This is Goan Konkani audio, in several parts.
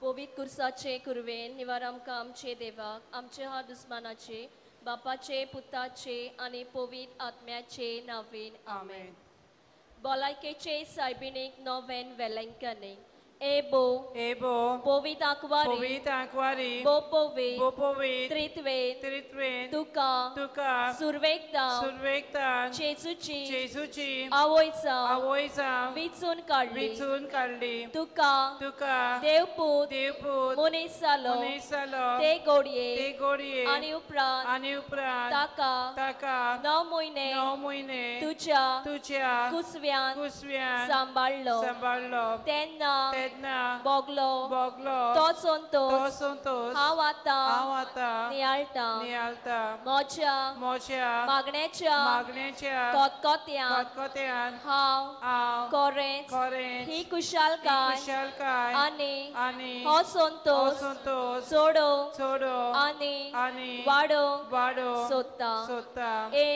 पवित्र कुर्साचे कुरवेन निवार आमकां आमचे देवाक आमचे हात दुस्मानाचे बापाचे पुताचे आनी पवित्र आत्म्याचे नांवेन आमेन. भलायकेचे सायबिणीक नोवेन वेलंकनी एबो एबो पवित्र आंकवारी पवित्र आंकवारी बो पवित्र बो पवित्र त्रित्वेन त्रित्वेन तुका तुका सुरवेकता सुरवेकता जेजूची जेजूची आवय जावं आवय जावं विचून काडली विचून काडली तुका तुका देवपूत देवपूत मनीस जालो मनीस जालो ते गोडये ते गोडये आनी उपरांत आनी उपरांत ताका ताका 9 म्हयने 9 म्हयने तुज्या तुज्या कुसव्यान कुसव्यान सांबाळलो सांबाळलो तेन्ना तेन्ना बोगलो बोगलो तो संतोष तो संतोष हांव आतां हांव आतां नियाळटा नियाळटा म्हज्या म्हज्या मागण्याच्या मागण्याच्या कोतकोत्यान कोतकोत्यान हांव हांव कोरेंच कोरेंच ही कुशालकाय कुशालकाय आनी आनी हो संतोष संतोष सोडो सोडो आनी आनी वाडो वाडो सोदता सोदता ए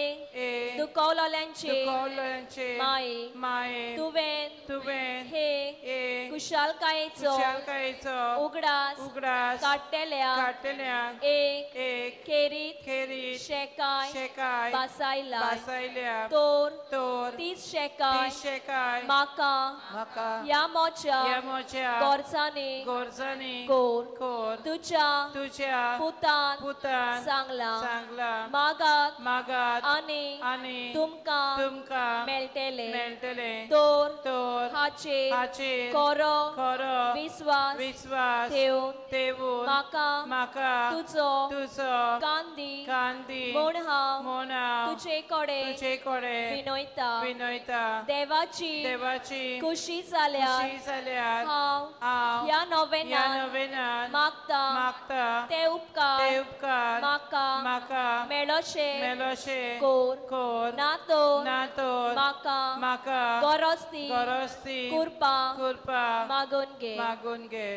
ए दुखवलोल्यांचे दुखवलोल्यांचे माये माये तुवें तुवें हे हे कुशालकायेचो कुशालकायेचो उगडास उगडास काडटल्या काडटल्या एक एक खेरीत खेरीत शेकाय शेकाय बासायला बासायल्या तोर तोर तीच शेकाय शेकाय म्हाका म्हाका ह्या मोच्या ह्या मोच्या गोरजांनी गोरजांनी कोर कोर तुज्या तुज्या पुतान पुतान सांगला सांगला मागात मागात आनी आनी तुमकां तुमकां मेळटले मेळटले तोर तोर हाचेर हाचेर कोरो कोरो विस्वास विस्वास ठेवून ठेवून म्हाका म्हाका तुजो तुजो कांदी कांदी म्हूण हांव म्हूण हांव तुजे कडेन तुजे कडेन विनयता विनयता देवाची देवाची खुशी जाल्यार खुशी जाल्यार हांव हांव ह्या ह्या नोवेनान नोवेनान मागता मागता ते उपकार ते उपकार म्हाका म्हाका मेळोशे मेळोशे कोर कोर ना तर ना तर म्हाका म्हाका गरज ती गरज ती कृपा कृपा मागून घे मागून घे.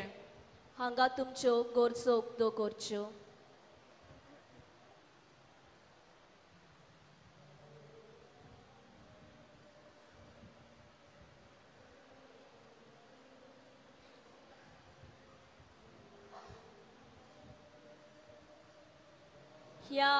हांगा तुमच्यो गरजो उक्तो करच्यो. ह्या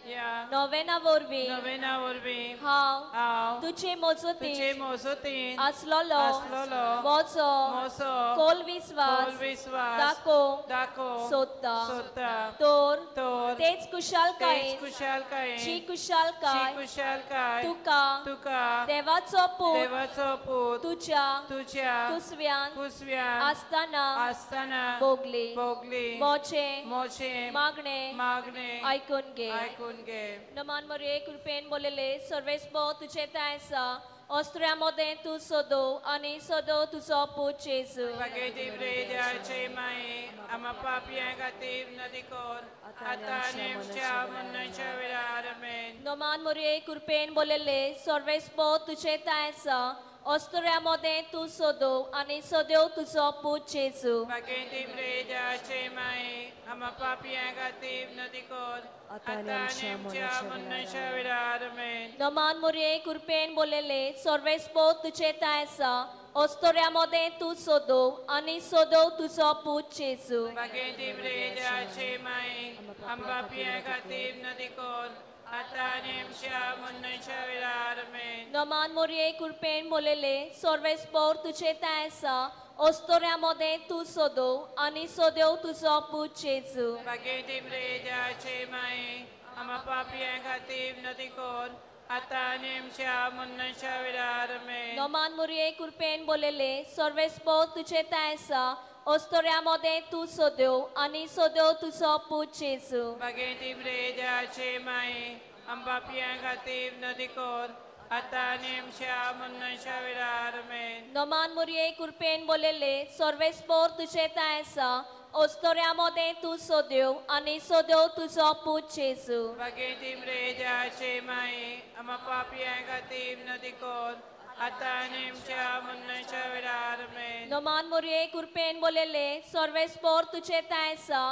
ह्या नोवेना वरवीं नोवेना वरवीं हांव हांव तुजे मजतीन तुजे मजतीन आसलोलो आसलोलो म्हजो म्हजो खोल विस्वास खोल विस्वास दाखोवंक दाखोवंक सोदता सोदता तोर तोर तेच कुशालकायेन तेच कुशालकायेन जी कुशालकाय जी कुशालकाय तुका तुका देवाचो पूत देवाचो पूत तुज्या तुज्या कुसव्यान कुसव्यान आसतना आसतना भोगली भोगली म्हजें म्हजें मागणें मागणें आयकून घे आयकून घे. नमान मरिये कृपेन बोलले सर्वेस्पो तुजे थंय आसा अस्त्र्या मदें तूं सोदो आनी सोदो तुजो पूत जेजू. भागेती देवाचे माये आम्हा पापयां खातीर नदी कोर आतां आनी आमच्या मरणाच्या वेळार आमेन. नमान मरिये कृपेन बोलले सर्वेस्पो तुजे थंय आसा अस्त्र्या मदें तूं सोदो आनी सोदो तुजो पूत जेजू. भागेती देवाचे माये आम्हा पापयां खातीर नदी कोर आतां आनी आमच्या मरणाच्या वेळार आमेन. नमान मरिये कृपेन बोलले सर्वेस्पो तुजे थंय आसा अस्त्र्या मदें तूं सोदो आनी सोदो तुजो पूत जेजू. भागेती देवाचे माये आम्हा पापयां खातीर नदी कोर आतां आनी आमच्या मरणाच्या वेळार आमेन. नमान मरिये कृपेन बोलले सर्वेस्पो तुजे थंय आसा अस्त्र्या मदें तूं सोदो आनी सोदो तुजो पूत जेजू. भागेती देवाचे माये आम्हा पापयां खातीर नदी कोर आतां आनी आमच्या मरणाच्या वेळार आमेन. नमान मरिये कृपेन बोलले सर्वेस्पो तुजे थंय आसा अस्त्र्या मदें तूं सोदो आनी सोदो तुजो पूत जेजू. भागेती देवाचे माये आम्हा पापयां खातीर नदी कोर आतां आनी आमच्या मरणाच्या वेळार आमेन. नमान मरिये कृपेन बोलले सर्वेस्पो तुजे थंय आसा अस्त्र्या मदें तूं सोदो आनी सोदो तुजो पूत जेजू. भागेती देवाचे माये आम्हा पापयां खातीर नदी कोर आतां आनी आमच्या मरणाच्या वेळार आमेन. नमान मरिये कृपेन बोलले सर्वेस्पो तुजे थंय आसा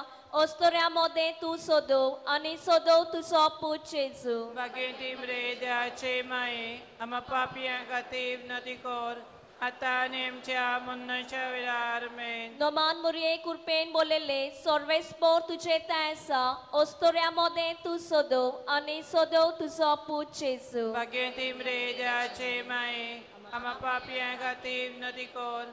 अस्त्र्या मदें तूं सोदो आनी सोदो तुजो पूत जेजू. भागेती देवाचे माये आम्हा पापयां खातीर नदी कोर आतां आनी आमच्या मरणाच्या वेळार आमेन. नोमान मुरये कुरपेन बोललेले सर्वेस्पोर तुजे तांय आसा ओस्तोऱ्या मोदें तूं सोदो आनी सोदो तुजो पूत जेजू. भाग्यवती मरिये देवाचे माये आमा पापयां खातीर विनंती कर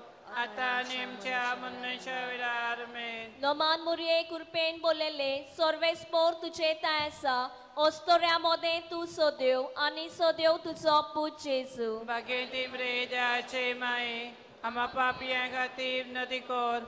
आतां आनी आमच्या मरणाच्या वेळार आमेन. नोमान मुरये कुरपेन बोललेले सर्वेस्पोर तुजे तांय आसा ओस्तोऱ्या मोदें तूं सोद्यो आनी सोद्यो तुजो पूत जेजू. भाग्यवती मरिये देवाचे माये आमा पापयां खातीर विनंती कर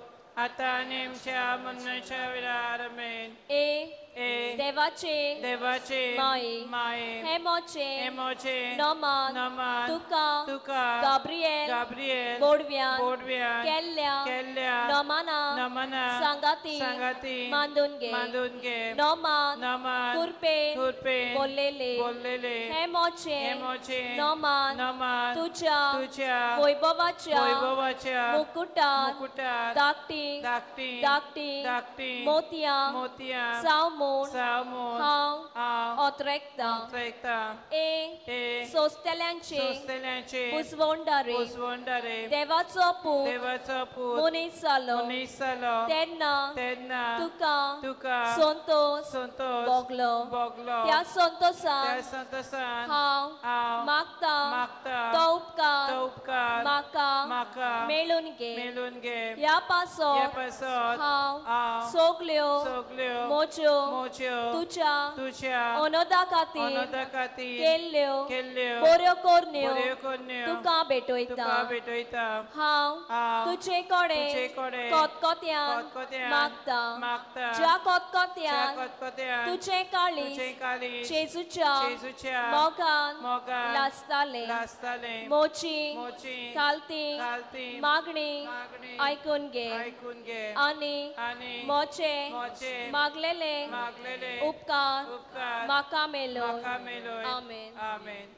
आतां आनी आमच्या मरणाच्या वेळार आमेन. ए ए देवाचे देवाचे माये माये हे मोचे हे मोचे नमान नमान तुका तुका गाब्रिएल गाब्रिएल बोडव्यान बोडव्यान केल्ल्या केल्ल्या नमाना नमना सांगाती सांगाती मांदून घे. मांदून घे. नमान नमान कुरपेन कुरपेन बोललेले बोललेले हे मोचे हे मोचे नमान नमान तुझ्या तुझ्या वैभवाच्या वैभवाच्या मुकुटात मुकुटात धाकटी धाकटी धाकटी धाकटी मोतयां मोतयां सावमून सावमून हांव हांव ओतरेकतां. ओतरेकतां. ए ए सोंसतल्यांचे सोंसतल्यांचे पुजवणदारे पुजवणदारे देवाचो पूत देवाचो पूत मनीस जालो मनीस जालो तेन्ना तेन्ना तुका तुका संतोष संतोष भोगलो. भोगलो. त्या संतोषान त्या संतोषान हांव हांव मागता मागता तो उपकार तो उपकार म्हाका म्हाका मेळून घे. मेळून घे. ह्या पासत ह्या पासत हांव हांव सगल्यो सगल्यो म्हज्यो मोज्यो तुज्या तुज्या अनोदा खातीर अनोदा खातीर केल्ल्यो केल्ल्यो बऱ्यो करण्यो बऱ्यो करण्यो तुका भेटयता. तुका भेटयता. हांव हांव तुजे कडेन तुजे कडेन कोतकोत्यान कोतकोत्यान मागता मागता ज्या कोतकोत्यान कोतकोत्यान तुजें काळीज तुजें काळीज जेजूच्या जेजूच्या मोगान मोगान लासतालें. लासतालें. मोची मोची खालती खालती मागणी मागणी आयकून घे आयकून घे. आनी आनी मोचे मोचे मागलेले मागलेले उपकार उपकार म्हाका मेलो. म्हाका मेलोय. आमेन. आमेन.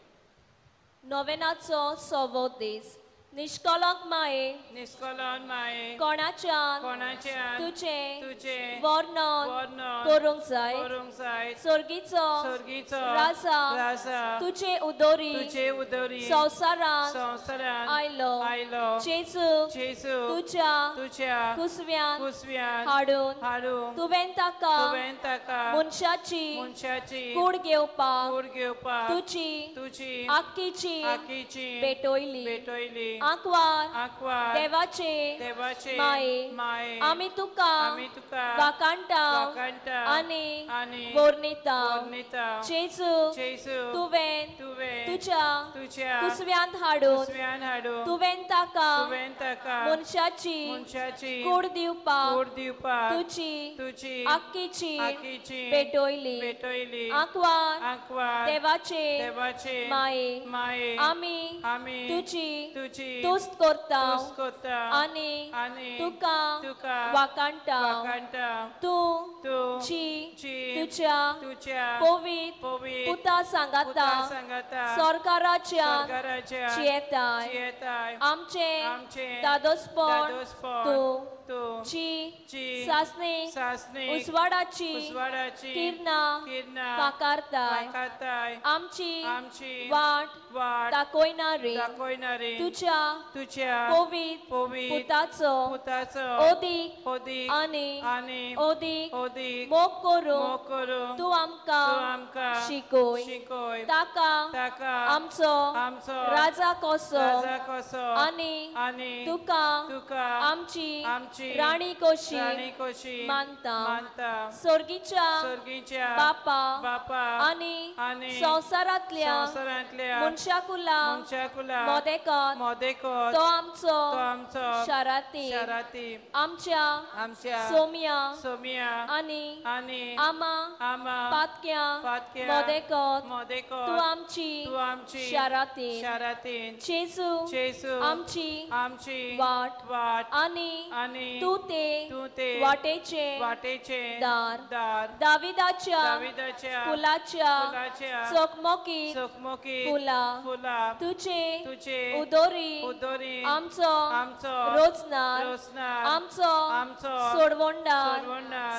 नोवेनाचो सवो दीस. निष्कलंक माये निष्कलंक माये कोणाच्यान कोणाच्यान तुजें तुजें वर्णन वर्णन करूंक जाय. करूंक जाय. स्वर्गीचो स्वर्गीचो राजा राजा तुजे उदोरी तुजे उदोरी संवसारांत संवसारांत आयलो. आयलो. जेजू जेजू तुज्या तुज्या कुसव्यान कुसव्यान हाडून हाडून तुवें ताका तुवें ताका मनशाची मनशाची कूड घेवपाक कूड घेवपाक तुजी तुजी आक्कीची आक्कीची भेटयली. भेटयली. आंकवार आंकवार देवाचे देवाचे माये माये आमी तुका आमी तुका वाखाणटा वाखाणटा आनी आनी वर्णिता. वर्णिता. जेजू जेजू तुवें तुवें तुज्या तुज्या कुसव्यांत हाडून कुसव्यांत हाडून तुवें ताका तुवें ताका मनशाची मनशाची कूड दिवपाक कूड दिवपाक तुजी तुजी आक्कीची आक्कीची भेटयली. भेटयली. आंकवार आंकवार देवाचे देवाचे माये माये आमी आमी तुजी तुजी तुस्त करता तुस्त करता आनी आनी तुका तुका वाखाणटा. वाखाणटा. तूं तूं जी जी तुज्या तुज्या पवित्र पवित्र पुता सांगाता सांगाता सरकाराच्या सरकाराच्या जियेताय. जियेताय. आमचें आमचें दादोसपण दादोसपण तूं तूं जी जी सासणी सासणी उजवाडाची उजवाडाची किरणां किरणां फाकारताय. फाकारताय. आमची आमची वाट वाट दाखयणारी दाखयणारी तुज्या तुज्या पवित्र पवित्र पुताचो पुताचो ओदीक ओदीक आनी आनी ओदीक ओदीक मोग करूंक मोग करूंक तूं आमकां तूं आमकां शिकय. शिकय. ताका ताका आमचो आमचो राजा कसो राजा कसो आनी आनी तुका तुका आमची आमची राणी कशी राणी कशी मानता. मानता. स्वर्गीच्या स्वर्गीच्या बापा बापा आनी आनी संवसारांतल्या संवसारांतल्या मनशाकुला मनशाकुला मोदेकत मोदेकत तो आमचो तो आमचो शाराती शाराती आमच्या आमच्या सोम्या सोम्या आनी आनी आमा आमा पातक्या पातक्या मोदेकत मोदेकत तूं आमची तूं आमची शाराती शारातीन जेजू जेजू आमची आमची वाट वाट आनी आनी तूं ते तूं ते वाटेचे वाटेचे दार दार दाविदाच्या दाविदाच्या कुलाच्या कुलाच्या चकमकीत चकमकीत फुलां फुलां तुजे तुजे उदोरी उदोरी आमचो आमचो रोजनार आमचो आमचो सोडवणदार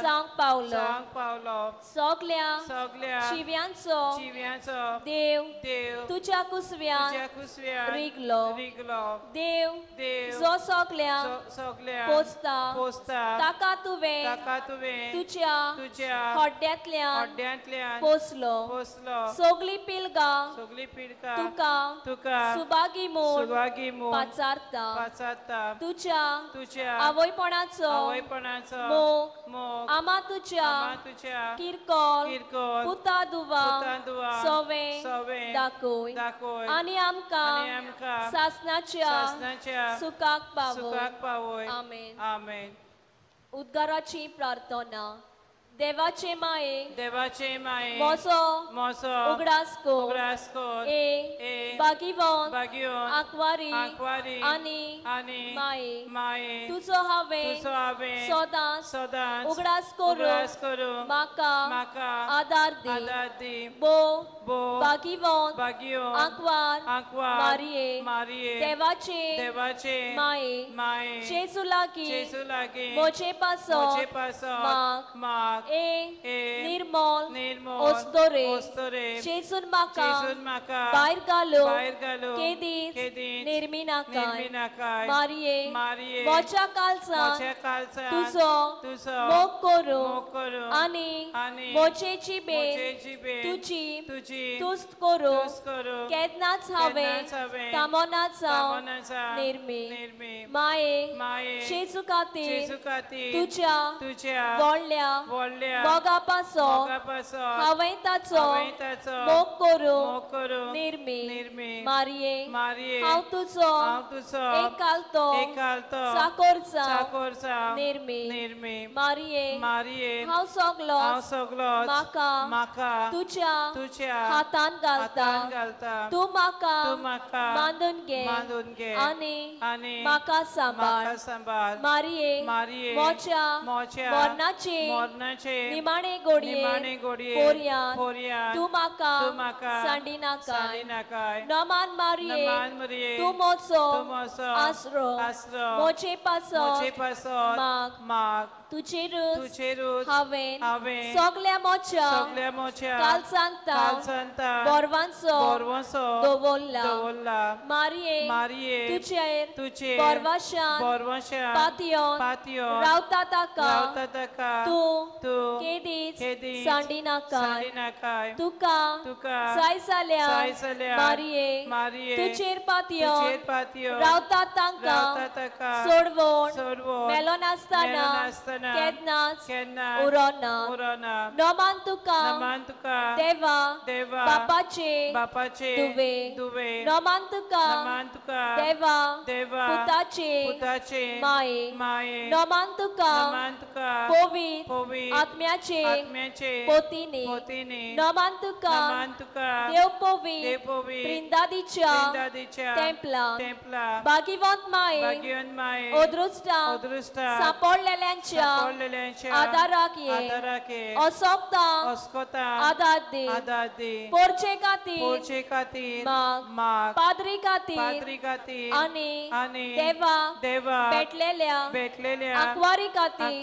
जावंक पावलो सगल्या शिव्यांचो देव तुज्या कुसव्यान रिगलो देव जो सगल्या पोसता ताका तुवें तुज्या हड्ड्यांतल्यान पोसलो सगली पिलगां तुका सुभागी म्हूण पाचारता तुज्या आवयपणाचो मोग आमा तुज्या किरकोळ पुता दुवा सवे दाखय आनी आमकां सासणाच्या सुखाक पावय. आमेन. उद्गाराची प्रार्थना. देवाचे माये मोसो उगडास कर ए बागिवन आंकवारी आनी माये तुजो हांवें सदांच उगडास करूंक म्हाका आदार दी. बो बागिवन आंकवार मारिये देवाचे माये जेजू लागीं म्हजे पासत माग ए निर्मल ओस्तोरे जेजून म्हाका भायर घालून केदीच निर्मिनाकाय. मारिये म्हज्या काळजांत तुजो मोग करूंक आनी म्हजे जिबेन तुजी तुस्त करूंक केन्नाच हांवें कामना जावन निर्मी. माये जेजू खातीर तुज्या व्हडल्या मोगा पासत हांवें ताचो मोग करूंक निर्मी. मारिये हांव तुजो एकालतो चाकोर जावन निर्मी. मारिये हांव सगलो म्हाका तुज्या हातान घालता तूं म्हाका बांदून घे आनी म्हाका सांबाळ. मारिये म्हज्या मरणाचे निमाणे गोडये पोरयान तूं म्हाका सांडिनाकाय. नमान मारिये तूं म्हजो आसरो म्हजे पासत माग तुजेरूच हांवें सगल्या म्हज्या काळजांत बोरवांचो दवरला. मारिये तुजेर बोरवाशान पातयेवन रावता ताका तूं केदीच सांडिनाकाय. तुका जाय जाल्यार मारिये तुजेर पातयेवन रावता तांकां सोडवण मेळनासतना केन्नाच उरना. नमान तुका देवा बापाचे दुवे. नमान तुका देवा पुताचे माये. नमान तुका पवित्र आत्म्याचे पोतीने. नमान तुका देव पवित्र त्रिंदादीच्या तेंपला भाग्यवंत माये अदृश्टांत सांपडलेल्यांच्या आदाराक ये असोकता आदार दी. पोरचे खातीर माग पाद्री खातीर आनी देवा भेटलेल्या आंकवारी खातीर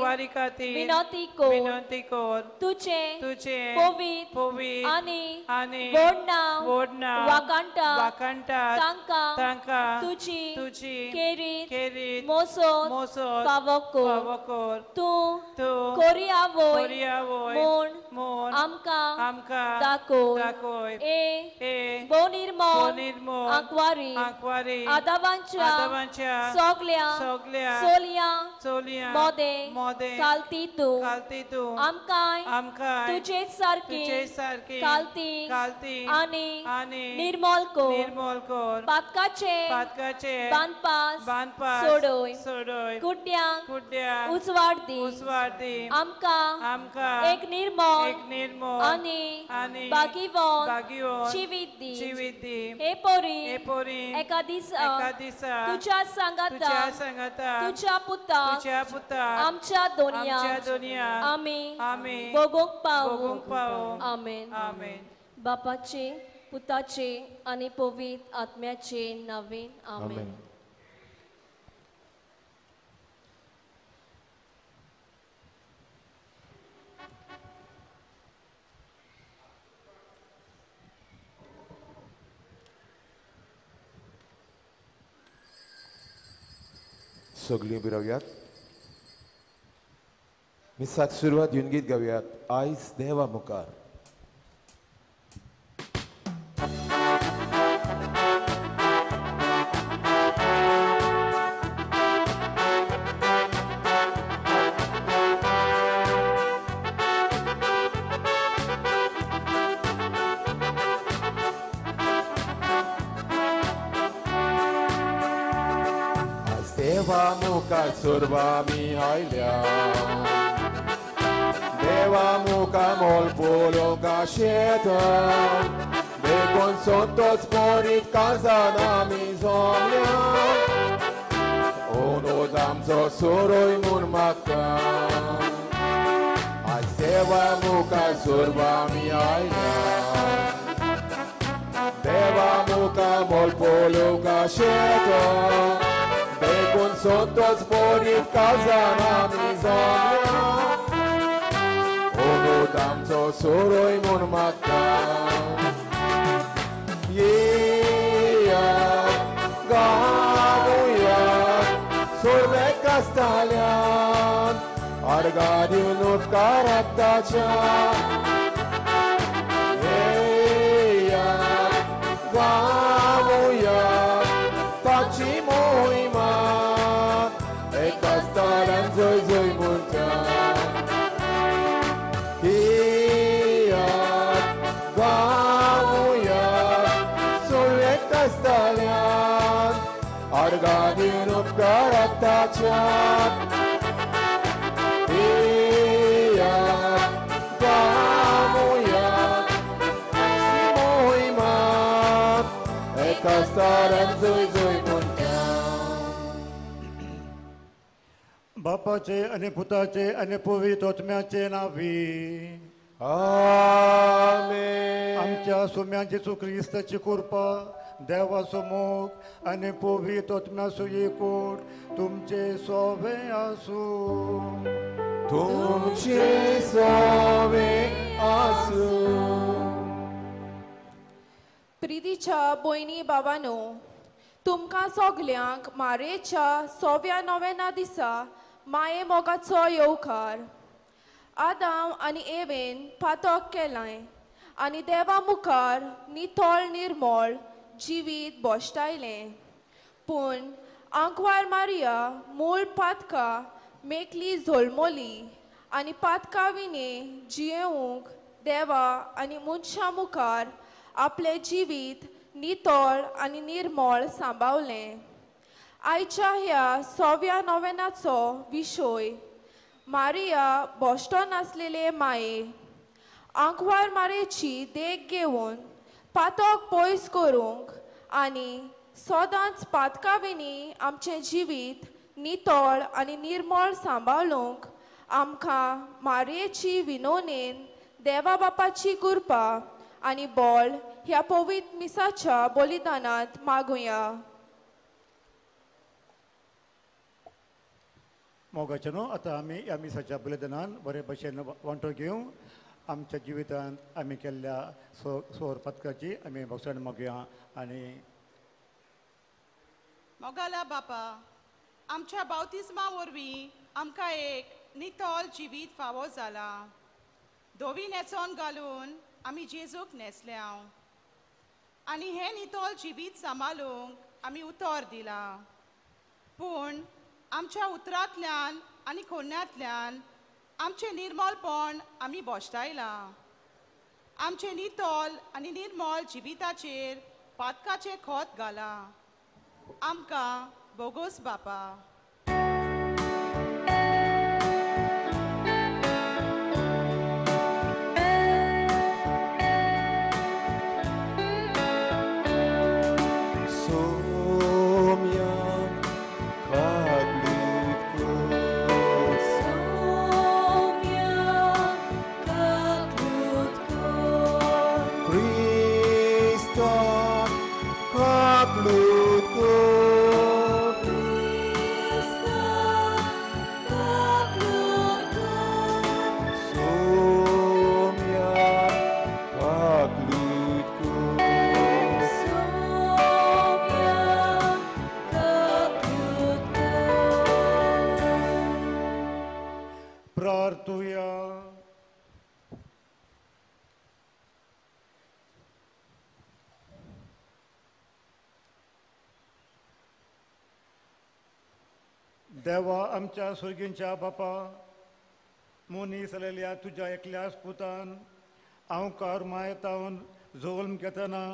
विनंती कर. तुझे पवित्र आनी व्हड नांव वाखाणटा तांकां तुजी केरीत मोसोत फावो कर. तूं कोरी आवय म्हूण आमकां दाखय. ए भोव निर्मल आंकवारी आदावांच्या सगल्या चोलयां मोदें कालती तूं आमकां तुजेच सारकी कालती आनी निर्मल कर. पातकाचे बांदपास सोडय कुड्ड्यांक उजवाड दी. आमकां एक निर्मल आनी भाग्यवंत जिवीत दी. हे पोरी एका दिसा तुज्या सांगाता तुज्या पुताक आमच्या दोनया आमी भोगूंक पावूं. आमेन. बापाचे पुताचे आनी पवित्र आत्म्याचे नांवान आमेन. सगळीं उबी रावयात. मिसाक सुरवात येवन गीत गावयात आयज देवा मुखार. देवा मुखार सुरवामी आयल्या, देवा मुखार मोल पळोवंक आशेता, देखून संतोच परीत काळजान आमी जमल्या, ओनोद आमचो सोरोय म्हूण मागता. आयज देवा मुखार सुरवामी आयल्या, देवा मुखार मोल पळोवंक आशेता, देखून संतोच परीत काळजान आमी जमल्या, ओनोद आमचो सोरोय म्हूण मागता. येयात गावया सोरवे कास्ताल्यान, आर्गां दिवन उपकाराक ताच्या. येयात गावया ताची मोहिमा, एकाच तालान जय जय म्हणटा. येयात गावया सोरवे कास्ताल्यान, आर्गां दिवन उपकाराक ताच्या. येयात गावया ताची मोहिमा, एकाच तालान जय जय म्हणटा. बापाचे आनी पुताचे आनी पवित्र आत्म्याचे नांवी आमेन. आमच्या सुम्या जेजू क्रिस्ताची कृपा, देवाचो मोग आनी पवित्र आत्म्याचो एकवट तुमचे सोवे आसूं. तुमचे सोवे आसूं. प्रितीच्या भयणी बाबानो, तुमकां सगल्यांक मारेच्या 100व्या नोव्हेना दिसा माये मोगाचो येवकार. आदाम आनी एवेन पातक केलां आनी देवा मुखार नितळ निर्मळ जिवीत बोश्टायलें, पूण आंकवार मारिया मूळ पातका मेकली झोलमोली आनी पातका विणे जियेवंक देवा आनी मनशां मुखार आपलें जिवीत नितळ आनी निर्मळ सांबावलें. आयच्या ह्या 100व्या नोव्हेनाचो विशय मारिया बोश्टो नासलेले माये. आंकवार मारेची देख घेवन पातक पयस करूंक आनी सदांच पातका विणी आमचें जिवीत नितळ आनी निर्मळ सांबाळूंक आमकां मारयेची विनोनेन देवा बापाची कृपा आनी बळ ह्या पवित्र मिसाच्या बलिदानांत मागुया. मोगाचे न्हू, आतां आमी ह्या मिसाच्या बलिदानान बरे भशेन वांटो घेवं. आमच्या जिवितांत आमी केल्ल्या सोर पथकाची आमी भोगसण मागुया. आनी मोगाला बापा, आमच्या बावतिज्मा वरवीं आमकां एक नितळ जिवीत फावो जाला. धवी न्हेसोन घालून आमी जेजूक न्हेसल्या आनी हें नितळ जिवीत सांबाळूंक आमी उतर दिलां, पूण आमच्या उतरांतल्यान आनी कोन्यांतल्यान आमचें निर्मळपण आमी बोश्टायलां. आमचें नितळ आनी निर्मळ जिविताचेर पातकाचें खत घालां. आमकां बोगोस बापा. Christ काकलूत कर. क्रिस्ता काकलूत कर. सोम्या काकलूत कर. सोम्या काकलूत कर. प्रार्थुया. देवा आमच्या सुर्गींच्या बापा, मनीस आलेल्या तुज्या एकल्याच पुतान आंवकार मायतावन जल्म घेतना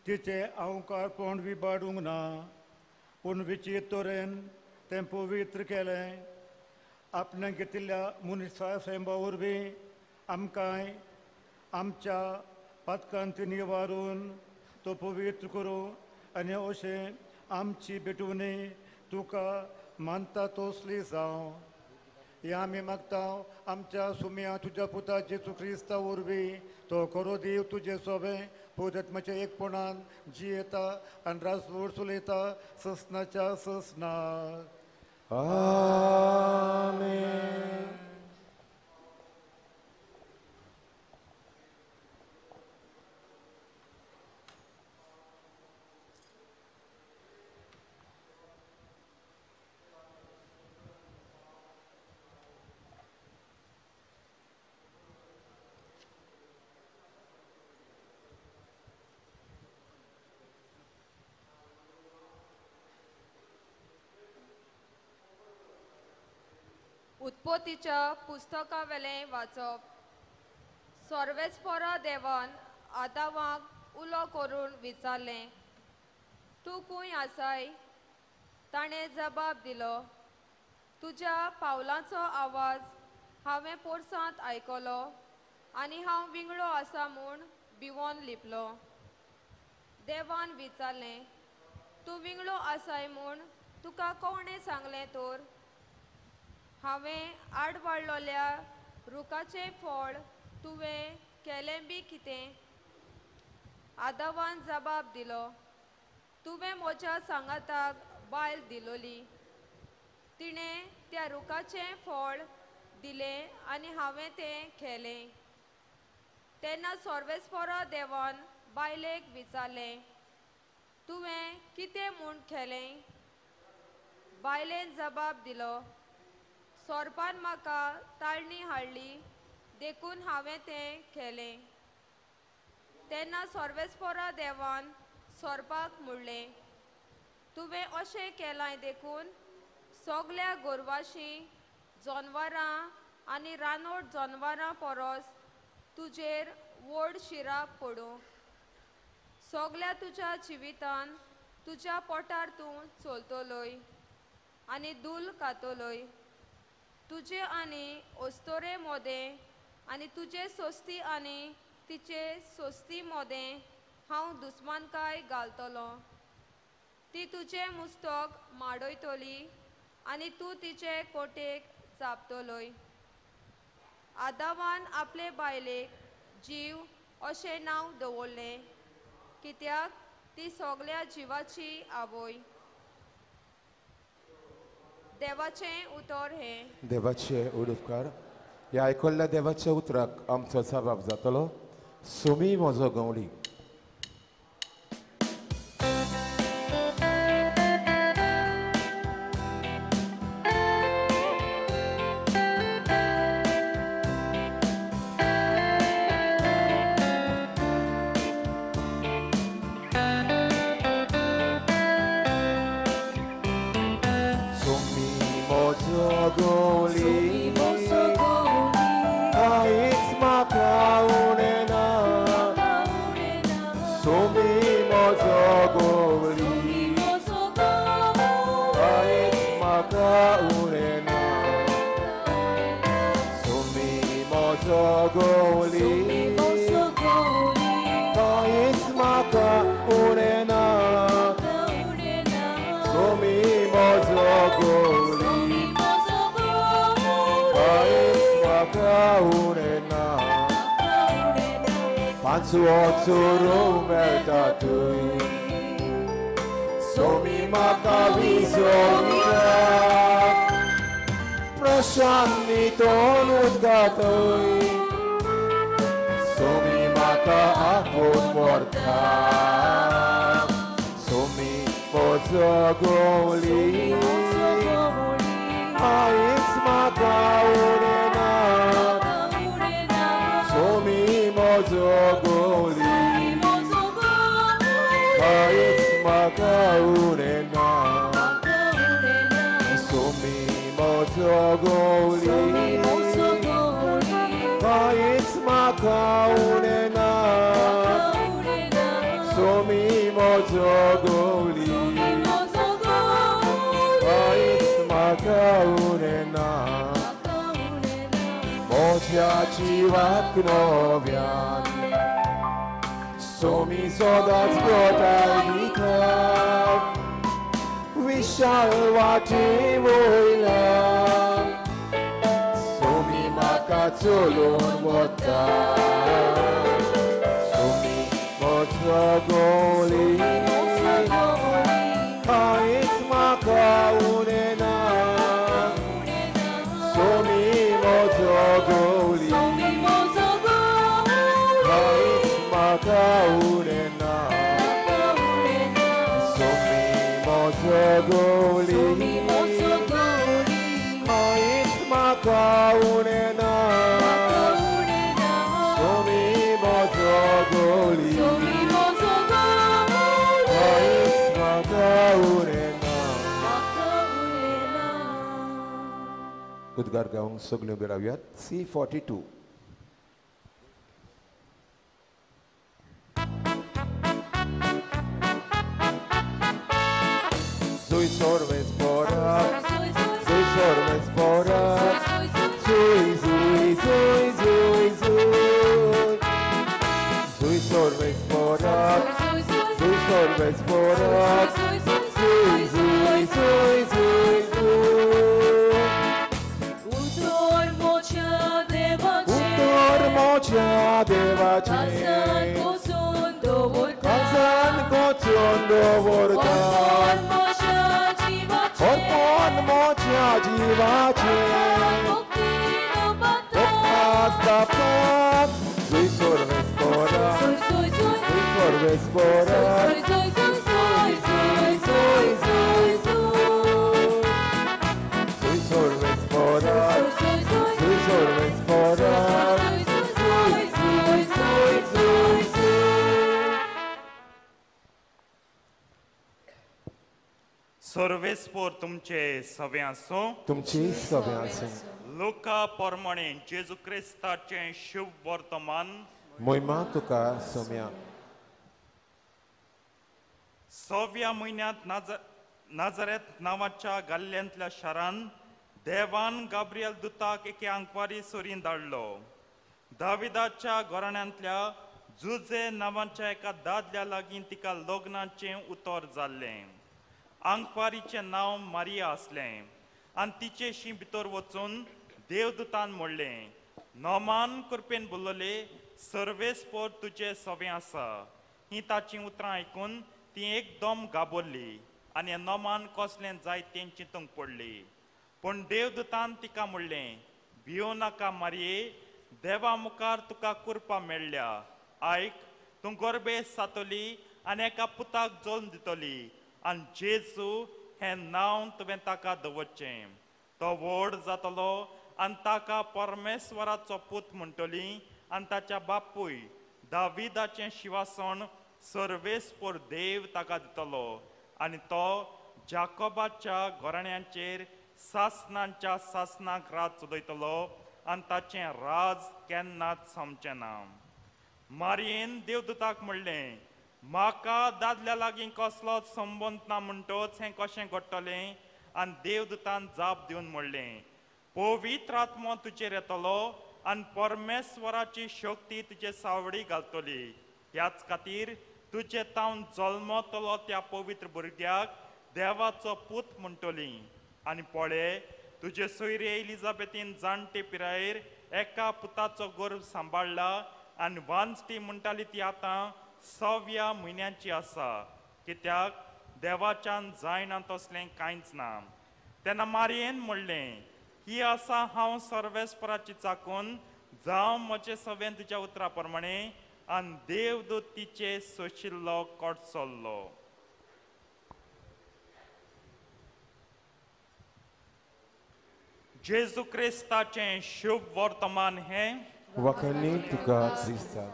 तिचें आंवकारपण विबाडूंक ना, पूण विचित्र तरेन तें पवित्र केलें. आपणें घेतिल्ल्या मनीसा सैमा वरवीं आमकांय आमच्या पातकांत निवारून तो पवित्र करूं आनी अशें आमची भेटवणी तुका मानता तसली जावं. हें आमी मागता आमच्या सुम्या तुज्या पुता जेजू क्रिस्ता वरवीं. तो खरो देव तुजें सोबें पवित्र एकपणान जियेता आनी राजवट चलयता ससनाच्या ससनाक. आमेन. उत्पत्तीच्या पुस्तकावेलें वाचप. सर्वेस्परा देवान आदावाक उलो करून विचारलें, तूं खंय आसाय? ताणें जबाब दिलो, तुज्या पावलांचो आवाज हांवें पोरसांत आयकलो आनी हांव विंगडो आसा म्हूण भिवोन लिपलो. देवान विचारलें, तूं विंगडो आसाय म्हूण तुका कोणें सांगलें तर? हांवें आडवाडलोल्या रुखाचें फळ तुवें केलें बी कितें? आदावान जबाब दिलो, तुवें म्हज्या सांगाताक बायल दिलोली, तिणें त्या रुखाचें फळ दिलें आनी हांवें तें खेलें. तेन्ना सर्वेस्परा देवान बायलेक विचारलें, तुवें कितें म्हूण खेलें? बायलेन जबाब दिलो, सोरपान म्हाका ताळणी हाडली देखून हांवें तें खेलें. तेन्ना सर्वेस्परा देवान सोरपाक म्हणलें, तुवें अशें केलां देखून सगल्या गोरवाशी जनवरां आनी रानवट जनवरां परस तुजेर व्हड शिराप पडूं. सगल्या तुज्या जिवितान तुज्या पोटार तूं चलतलोय आनी धूल खातलोय. तुजे आनी अस्तोरे मोदें आनी तुजे सोस्ती आनी तिचे सोस्ती मोदें हांव दुस्मानकाय घालतलो. ती तुजें मुस्तक माडयतली आनी तूं तिचे कोटेक चापतलोय. आदावान आपले बायलेक जीव अशें नांव दवरलें, कित्याक ती सगल्या जिवाची आवय. देवाचें उतर हें. देवाचे उडुपकार. ह्या आयकल्ल्या देवाच्या उतराक आमचो जबाब जातलो. सुमी म्हजो गवळी. सुमी म्हजो गवळी, कांयच म्हाका उणें ना. सुमी म्हजो गवळी, कांयच म्हाका उणें ना. सुमी म्हजो गवळी, कांयच म्हाका उणें ना. सुमी म्हजो गवळी, कांयच म्हाका उणें ना. पांचवो चोरो मेळटा थंय, सोमी म्हाका विसोविता प्रशांती तोंड उदकांतय सोमी म्हाका आपोवन व्हरता सोमी म्हजो गोली कांयच म्हाका उणें ना सोमी म्हजो गोली कांयच म्हाका उणें ना सोमी म्हजो गोली कांयच म्हाका उणें ना सोमी म्हजो गोली कांयच म्हाका उणें ना म्हज्या जिवाक नव्यान सोमी सदांच घटाय दिता विशाल वाटे वयल्यान सोमी म्हाका चलोवन वता सोमी म्हजो गोली कांयच म्हाका उणें ना सोमी म्हजो गोली कांयच म्हाका उणें ना सोमी म्हजो गोली कांयच म्हाका उणें ना सोमी म्हजो गोली कांयच म्हाका उणें ना. उद्गार गावंक सगळ्यो उबे रावयात. C42. Zui sorves pora, zui sorves pora, zui zui zui zui zui, zui sorves pora, zui sorves pora, zui zui zui zui zui. Utor mocha devache, kazan kochon dovorta. Orpon mocha jivache, tapat, zui sorves pora, zui sorves pora, zui zui zui zui zui, zui sorves pora, zui sorves pora, zui zui zui zui zui. सर्वेस्पोर तुमचे सवे आसूं. तुमची सवे आसूं. लुका प्रमाणे जेजू क्रिस्ताचें शुभ वर्तमान. मोहिमा तुका सोम्या. सव्या म्हयन्यांत नाझारेथ नांवाच्या गाल्ल्यांतल्या शारान देवान गाब्रियल दुताक एके आंकवारी सोरीन धाडलो. दाविदाच्या घराण्यांतल्या जुजे नांवाच्या एका दादल्या लागीं तिका लग्नाचें उतर जाल्लें. आंकवारीचें नांव मारिया आसलें आनी तिचेशी भितर वचून देवदूतान म्हणलें, नोमान कृपेन बोलले सर्वेस्पोर तुजें सवें आसा. हीं ताचीं उतरां आयकून ती एकदम घाबरली आनी नोमान कसलें जाय तें चिंतूंक पडली. पूण देवदूतान तिका म्हणलें, भियो नाका मारये, देवा मुखार तुका कृपा मेळ्ळ्या. आयक, तूं गोरबेस जातली आनी एका पुताक जल्म दितली आनी जेजू हें नांव तुवें ताका दवरचें. तो व्हड जातलो आनी ताका परमेश्वराचो पूत म्हणटली आनी ताच्या बापूय दाविदाचें शिवासण सर्वेस्पोर देव ताका दितलो आनी तो जाकोबाच्या घराण्यांचेर सासनांच्या सासनाक राज चलयतलो आनी ताचें राज केन्नाच सोंपचें ना. मारयेन देवदूताक म्हणलें, म्हाका दादल्या लागीं कसलोच संबंद ना म्हणटच हें कशें घडटलें? आनी देवदूतान जाप दिवन म्हणलें, पवित्र आत्मो तुजेर येतलो आनी परमेश्वराची शक्ती तुजे सावडी घालतली. ह्याच खातीर तुजे तावन जल्मतलो त्या पवित्र भुरग्याक देवाचो पूत म्हणटली. आनी पळय, तुजे सोयरे एलिजाबेथीन जाणटे पिरायेर एका पुताचो गर्भ सांबाळ्ळा आनी वांजटी म्हणटाली ती आतां 6व्या म्हयन्याची आसा. कित्याक देवाच्यान जायना तसलें कांयच ना. तेन्ना मारयेन म्हणलें, ही आसा हांव सर्वेस्पराची चाकून, जावं म्हजें सवें तुज्या उतरा प्रमाणे. आनी देवदूत तिचे सोशिल्लो कोटसल्लो. जेजू क्रिस्ताचें शुभ वर्तमान हें. वखणी तुका क्रिस्ता.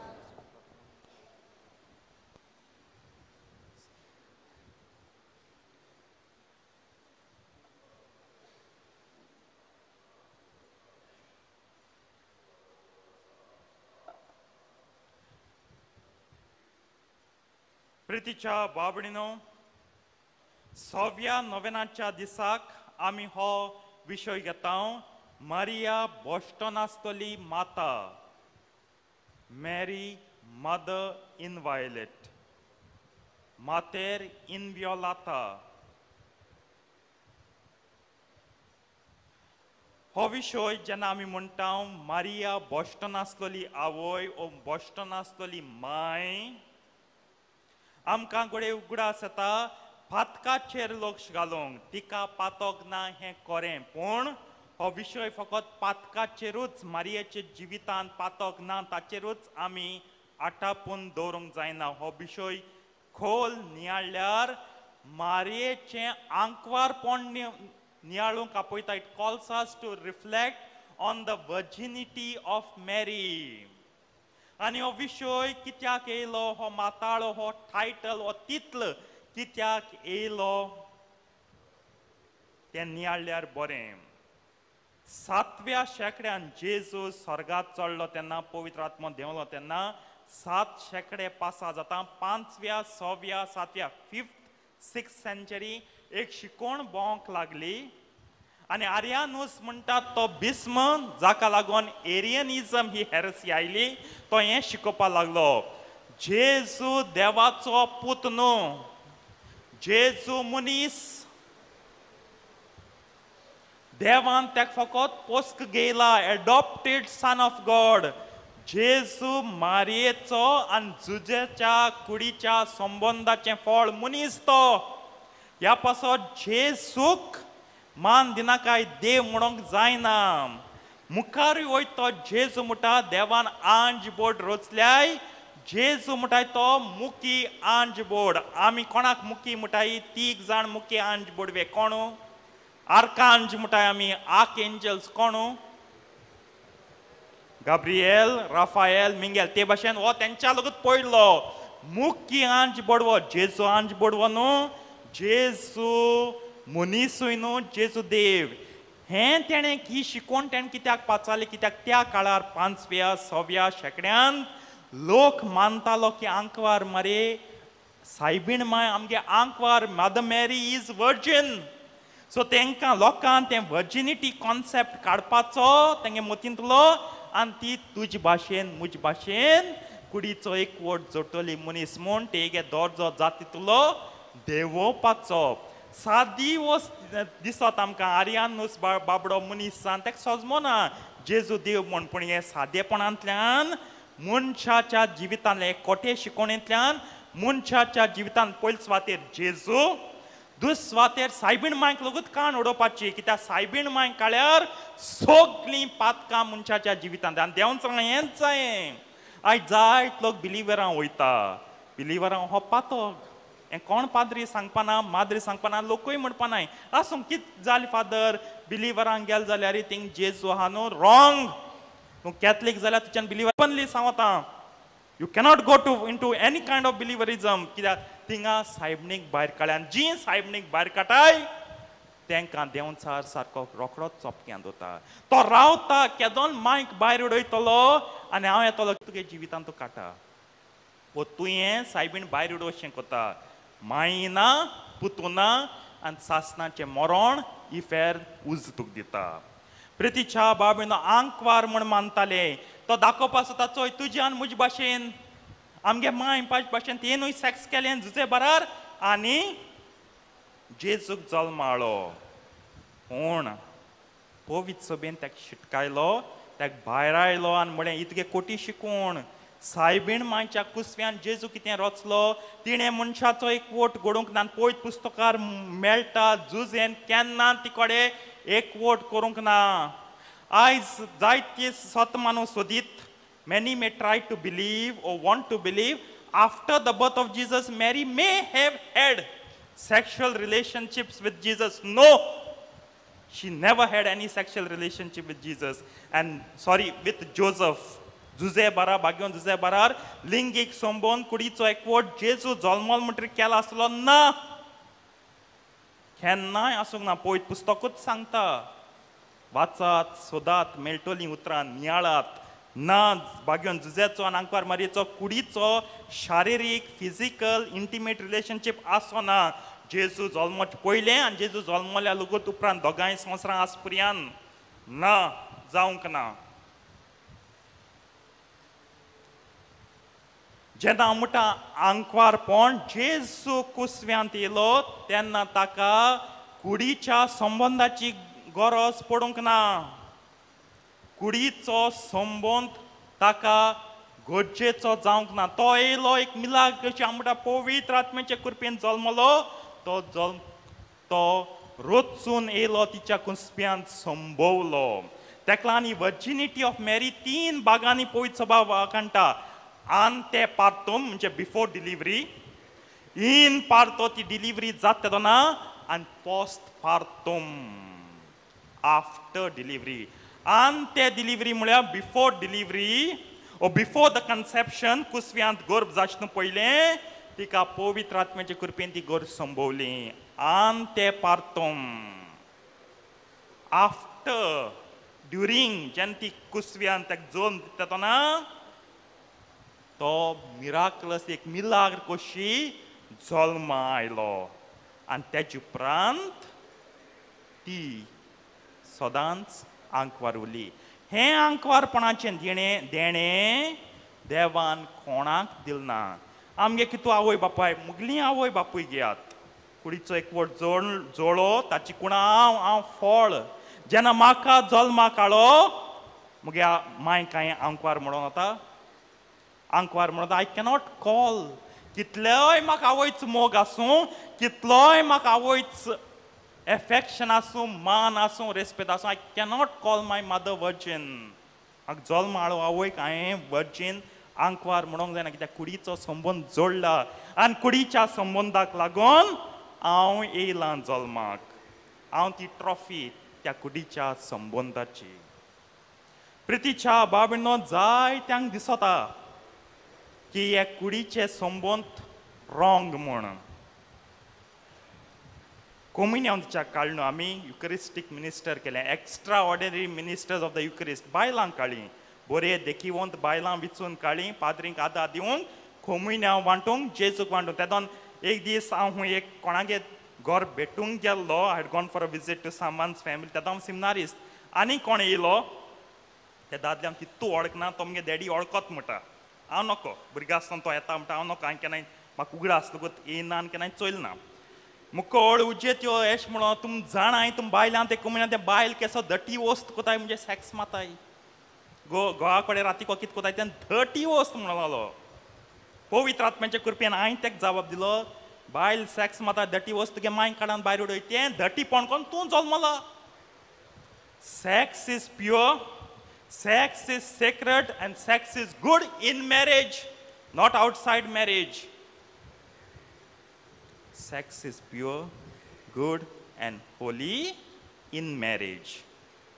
प्रितीच्या बाबणीनो, सव्या नोवेनाच्या दिसाक आमी हो विशय घेता, मारिया बोस्टन आसतली माता, मॅरी मदर इनवायलेट, मातेर इनवियोलाता. हो विशय जेन्ना आमी म्हणटा मारिया बोस्टन आसतली आवय ओ बोस्टन आसतली माय, आमकां घडये उगडास येता पातकाचेर लक्ष घालूंक, तिका पातक ना हें खरें, पूण हो विशय फकत पातकाचेरूच, मारयेच्या जिवितांत पातक ना ताचेरूच आमी आटापून दवरूंक जायना. हो विशय खोल नियाळ्यार मारयेचें आंकवारपण नियाळूंक आपयता. It calls us to reflect on the virginity of Mary. आनी हो विशय कित्याक येयलो, हो माताळो, हो टायटल, हो तितल कित्याक येयलो तें नियाळ्यार बरें. 7व्या शेंकड्यान जेजू स्वर्गात चडलो तेन्ना, पवित्र आत्मो देंवलो तेन्ना 7 शेंकडे पासा जाता, 5व्या 6व्या 7व्या 5th 6th century एक शिकोण भोंवंक लागली. आनी आर्यानूस म्हणटात तो भीस्म, जाका लागून एरियनिजम ही हेरसी आयली, तो हें शिकोवपाक लागलो, जेजू देवाचो पूत न्हू, जेजू मनीस, देवान ताका फकत पोस्क घेयला, एडॉप्टेड सन ऑफ गॉड. जेजू मारयेचो आनी जुजेच्या कुडीच्या संबंदाचें फळ मनीस तो. ह्या पासत जेजूक मान दिनाकाय, देव म्हणूंक जायना. मुखारूय वयता तो जेजू म्हणटा देवान आंज बोर्ड रचल्याय, जेजू म्हणटाय तो मुकी आंज बोर्ड. आमी कोणाक मुकी म्हणटाय? 3 जाण मुकी आंज बोर्डवे कोण? आर्कांज म्हणटाय आमी, आर्क एंजल्स कोण? Gabriel, Rafael, Miguel. ते भाशेन हो तेंच्या लगूच पडलो मुकी आंज बोडवो. जेजू आंज बोडवो न्हू, जेजू मनीसूय न्हू, जेजू देव. हें तेणें ही शिकोवण तेणें कित्याक पाचारली? कित्याक त्या काळार 5व्या 6व्या शेंकड्यान लोक मानतालो की आंकवार मरे सायबीण माय आमगे आंकवार, mother Mary is virgin. So तेंकां लोकांक तें वर्जिनिटी कॉन्सेप्ट काडपाचो तेंगे मतींतलो, आनी ती तुजे भाशेन म्हजे भाशेन कुडीचो एक वट जोडटली मनीस म्हूण तेगे दर्जो जातींतलो देंवोवपाचो. सादी वस्त दिसत आमकां, आर्यानूस बाबडो मनीस ताका सजमना जेजू देव म्हूण, पूण हे सादेपणांतल्यान मनशाच्या जिवितांतले कोटे शिकोवणेंतल्यान मनशाच्या जिवितांत पयले सुवातेर जेजू, दुसरे सुवातेर सायबीण मांयक लगूच कान उडोवपाची, कित्याक सायबीण मांयक काळ्यार सगळीं पातकां मनशाच्या जिवितांत. आनी देवान सांगलां हेंच जायें. आयज जायत लोक बिलिवरां वयता, बिलिवरां हो पातक, हें कोण पाद्री सांगपाना, माद्री सांगपाना, लोकूय म्हणपा नाय. आसूं कितें जालें फादर, बिलिवरांक गेले जाल्यार थिंग जेजू आहा न्हू, रॉंग. तूं कॅथलीक जाल्यार तुज्यान बिलिवर ओपनली सांगता, you cannot go to into any kind of believerism, कित्याक थिंगा सायबणीक भायर काडल्या. आनी जी सायबणीक भायर काडटाय तेंकां देंवचार सारको रोखडोच चोपक्यांत वता. तो रावता केदोन मायक भायर उडयतलो आनी हांव येतलो तुगे जिवितांत तूं काडटा. वो तुवें सायबीण भायर उडोवशें कोता, माय ना पुतू ना, आनी सासणाचें मरण इफेर उज तुका दिता. प्रितीच्या बाबीन आंकवार म्हूण मानताले, तो दाखोवपा सोदता चोय तुजे आनी म्हजे भाशेन आमगे माय पांच भाशेन तेनूय सेक्स केलें जुजे बरार आनी जेजूक जल्माळो. पूण पवित्र सभेन ताका शिटकायलो, ताका भायर आयलो आनी म्हळें इतके कोटी शिकोण सायबीण मांयच्या कुसव्यान जेजू कितें रचलो, तिणें मनशाचो एक वोट घडोवंक ना. पयत पुस्तकार मेळटा जुजेन केन्ना ती कडेन एक वोट करूंक ना. आयज जायते सतमानू सोदीत, many may try to believe or want to believe after the birth of Jesus Mary may have had sexual relationships with Jesus. No, she never had any sexual relationship with Jesus and sorry with Joseph. Jose बारा बाग्योन जुजे बारार लिंगीक संबंद कुडीचो एकवट जेजू जल्मल म्हणटकीर केला आसलो ना, केन्नाय आसूंक ना. पयत पुस्तकूच सांगता, वाचात सोदात मेळटलीं उतरां, नियाळात ना. बाग्योन जुजेचो आनी आंकवार मारयेचो कुडीचो शारिरीक फिजिकल इंटिमेट रिलेशनशीप आसो ना. जेजू जल्मचे पयलें आनी जेजू जल्मल्या लगूत उपरांत दोगांय संवसारां आसपर्यान ना, जावंक ना. जेन्ना म्हणटा आंकवारपण जेजू कुसव्यांत येयलो तेन्ना ताका कुडीच्या संबंदाची गरज पडूंक ना. कुडीचो संबंद ताका गरजेचो जावंक ना. तो येयलो एक मिलाग कशी हांव म्हणटा पवित्र आत्म्याचे कृपेन जल्मलो, तो जल्म तो रचून येयलो तिच्या कुसप्यांत संभवलो. तेका लागून ही वर्जिनिटी ऑफ मॅरी तीन भागांनी पवित्र सभा काडटा. आन ते पार्तोम म्हणजे बिफोर डिलिव्हरी, इन पार्तो ती डिलिव्हरी जाता तेन्ना, आनी पोस्ट पार्तोम आफ्टर डिलिव्हरी. आन ते डिलिव्हरी म्हळ्यार before delivery or before the conception, कुसव्यांत गर्भ जाचना पयलें तिका पवित्र आत्म्याचे कृपेन ती गर्भ संभवली. आन ते पार्तोम आफ्टर ड्युरींग जेन्ना ती कुसव्यांत ताका जल्म दिता तेन्ना तो मिराकलस एक मिलाग्र कशी जल्मा आयलो. आनी तेजे उपरांत ती सदांच आंकवार उरली. हें आंकवारपणाचें देणें देणें देवान कोणाक दिलें ना. आमगे कितू आवय बापाय मुगली आवय बापूय घेयात, कुडीचो एकवट जोडो ताची कुणा हांव हांव फळ. जेन्ना म्हाका जल्माक हाडलो मुगे मांय कांय आंकवार म्हणून वता, आंकवार म्हणून I cannot call. कितलोय म्हाका आवयच मोग आसूं, कितलोय म्हाका आवयच एफेक्शन आसूं, मान आसूं, रेस्पेद आसूं, I cannot call my mother virgin. म्हाका जल्म हाडलो आवयक हांवें वर्जीन आंकवार म्हणूंक जायना, कित्याक कुडीचो संबंद जोडला आनी कुडीच्या संबंदाक लागून हांव येयलां जल्माक. हांव ती ट्रॉफी त्या कुडीच्या संबंदाची. प्रितीच्या बाबीनो जायत्यांक दिसता की हे कुडीचे संबंद रॉंग म्हूण. कोमिन्यांच्या काडून आमी युकरिस्टीक मिनिस्टर केलें, extra ordinary ministers of the Eucharist. बायलां काडली, बरे देखीवंत बायलां विचून काडली, पाद्रींक आदार दिवंक, कोमिन्यांव वांटूंक, जेजूक वांटूंक. तेदोन एक दीस हांव एक कोणागे घर भेटूंक गेल्लो, I had gone for a visit to someone's family. तेदो हांव सिमनारिस्ट. आनी कोण येयलो ते दादले आम तितू वळखना, तो मुगे डॅडी वळखत म्हणटा. हांव नको, भुरगो आसतना तो येता म्हणटा हांव नको, हांवें केन्नाय म्हाका उगडा आसतकूच येयना आनी केन्नाय चोयलें ना. मुकोळ उजेत यो एश म्हणो तुम जाणाय तुम बायलां ते कुमण्या ते बायल केसो धटी वस्त कोताय म्हणजे सॅक्स माताय गो गोवा कडेन राती कित कोताय तें धटी वस्त म्हणून लागलो. पवित्र आत्म्याचे कृपेन हांवें तेका जबाब दिलो, बायल सॅक्स माता धटी वस्त तुगे मांय काडान भायर उडय, तें धटीपण कोन्न तूं जल्मला. Sex is pure, sex is sacred and sex is good in marriage, not outside marriage. Sex is pure, good and holy in marriage.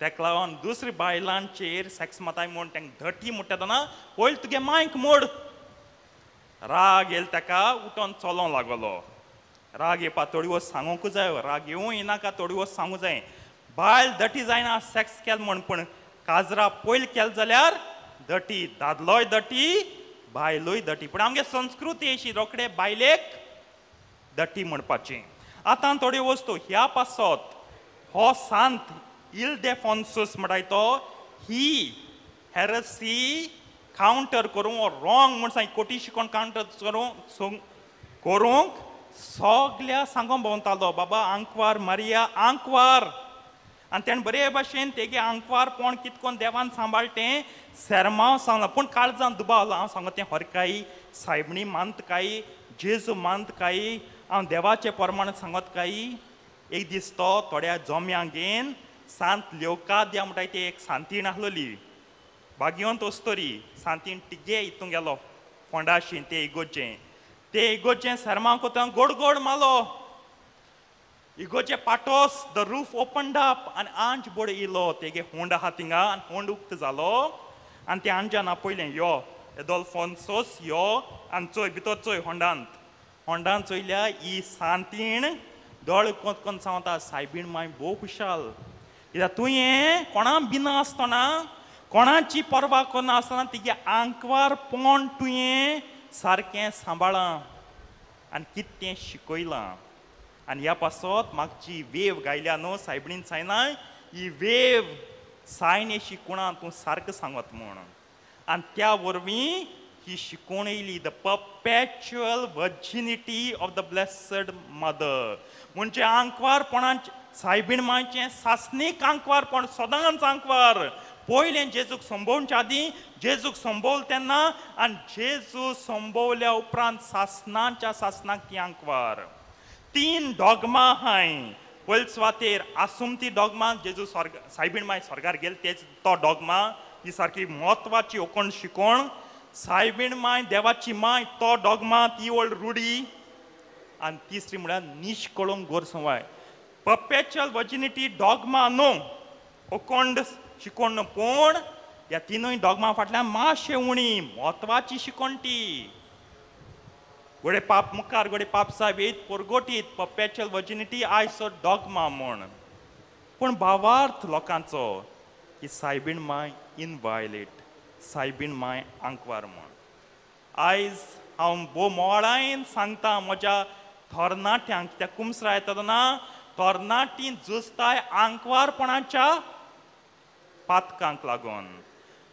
तेका लागून दुसरी बायलांचेर सेक्स माताय म्हूण तांकां धटी म्हणटा तेन्ना पयलीं तुगे मांयक मोड. राग येयलो ताका उठोन चलोंक लागलो. राग येवपा थोडी वस्त सांगूंक जाय, राग येवूं येनाका थोडी वस्त सांगूंक जाय. बायल धटी जायना सेक्स केल म्हूण, पूण काजरा पयलीं केलें जाल्यार धटी, दादलोय धटी बायलूय धटी. पूण आमगे संस्कृती अशी रोखडे बायलेक धटी म्हणपाची. आतां थोड्यो वस्तू ह्या पासत हो सांत इल्देफॉन्सूस म्हणटाय तो ही हेरसी कावंटर करूंक रॉंग म्हूण सांग कोटी शिकोवन कावंटर करूंक सगल्या सांगोन भोंवतालो, बाबा आंकवार मारिया आंकवार. आनी तेणें बरे भाशेन तेगे आंकवारपण कितकोन देवान सांबाळटें सेरमांव सांगलां. पूण काळजान दुबावलो, हांव सांगता तें हरकाई सायबणी मानत काय, जेजू मानत काय, हांव देवाचे प्रमाण सांगत काय. एक दीस तो थोड्या जोम्यांक घेवन सांत लेवकाद्या म्हणटा ती एक सांतीण आसलोली, भाग्यवंत अस्तोरी सांतीण तिगे हितून गेलो फोंडाशी ते इगोजें, ते इगोजें सेरमांव कोता गोड गोड मालो, इगोजे पाटोस the roof opened up आनी आंज बोड इलो तेगे होंड आहा थिंगा आनी होंड उक्त जालो आनी ते आंजान आपयलें यो एदोल्फोन्सोस यो आनी चोय भितर चोय होंडांत. होंडांत चोयल्या ही सांतीण दोळ कोत कोन सांगता सायबीण माय भोव खुशाल, कित्याक तुवें कोणा बिना आसतना कोणाची पर्वा करना आसतना तिगे आंकवारपण तुवें सारकें सांबाळां आनी कितें शिकयलां. आनी ह्या पासत म्हाका जी वेव गायल्या न्हू सायबणीन सायना, ही वेव सायन शिकवणा तूं सारकें सांगत म्हूण. आनी त्या वरवीं ही शिकवण येयली the perpetual virginity of the blessed mother. म्हणजे आंकवारपणाचें सायबीण मायचें सासणीक आंकवारपण, सदांच आंकवार. पयलें जेजूक संभोवच्या आदीं, जेजूक संभोवल तेन्ना आनी जेजू संभोवल्या उपरांत सासणाच्या सासणाक ती आंकवार. तीन डॉगमा आहाय. पयले सुवातेर आसुमती डॉगमा, जेजू स्वर्ग सायबीण माय स्वर्गार गेल तेच तो डॉगमा, ही सारकी म्हत्वाची ओकोण शिकोण. सायबीण माय देवाची माय तो डॉगमा, ती व्हड रुढी. आनी तिसरी म्हळ्यार निश्कळूंक गोरसंवाय. परपेच्युअल वर्जिनिटी डॉगमा न्हू, ओकोंड शिकोण न्हू, पूण ह्या तिनूय डॉगमा फाटल्यान मातशें उणी म्हत्वाची शिकोण ती. गोडे पाप मुखार गोडे पाप साहेब येत पोरगोटीत परपेच्युअल वर्जिनिटी आयचो डॉगमा म्हूण. पूण भावार्थ लोकांचो की सायबीण माय इनवायलेट, सायबीण माय आंकवार म्हूण. आयज हांव भोव मोळायन सांगता म्हज्या थोरनाट्यांक, कित्याक कुमसरा येता तेन्ना तरणाटीं जुजताय आंकवारपणाच्या पातकांक लागून.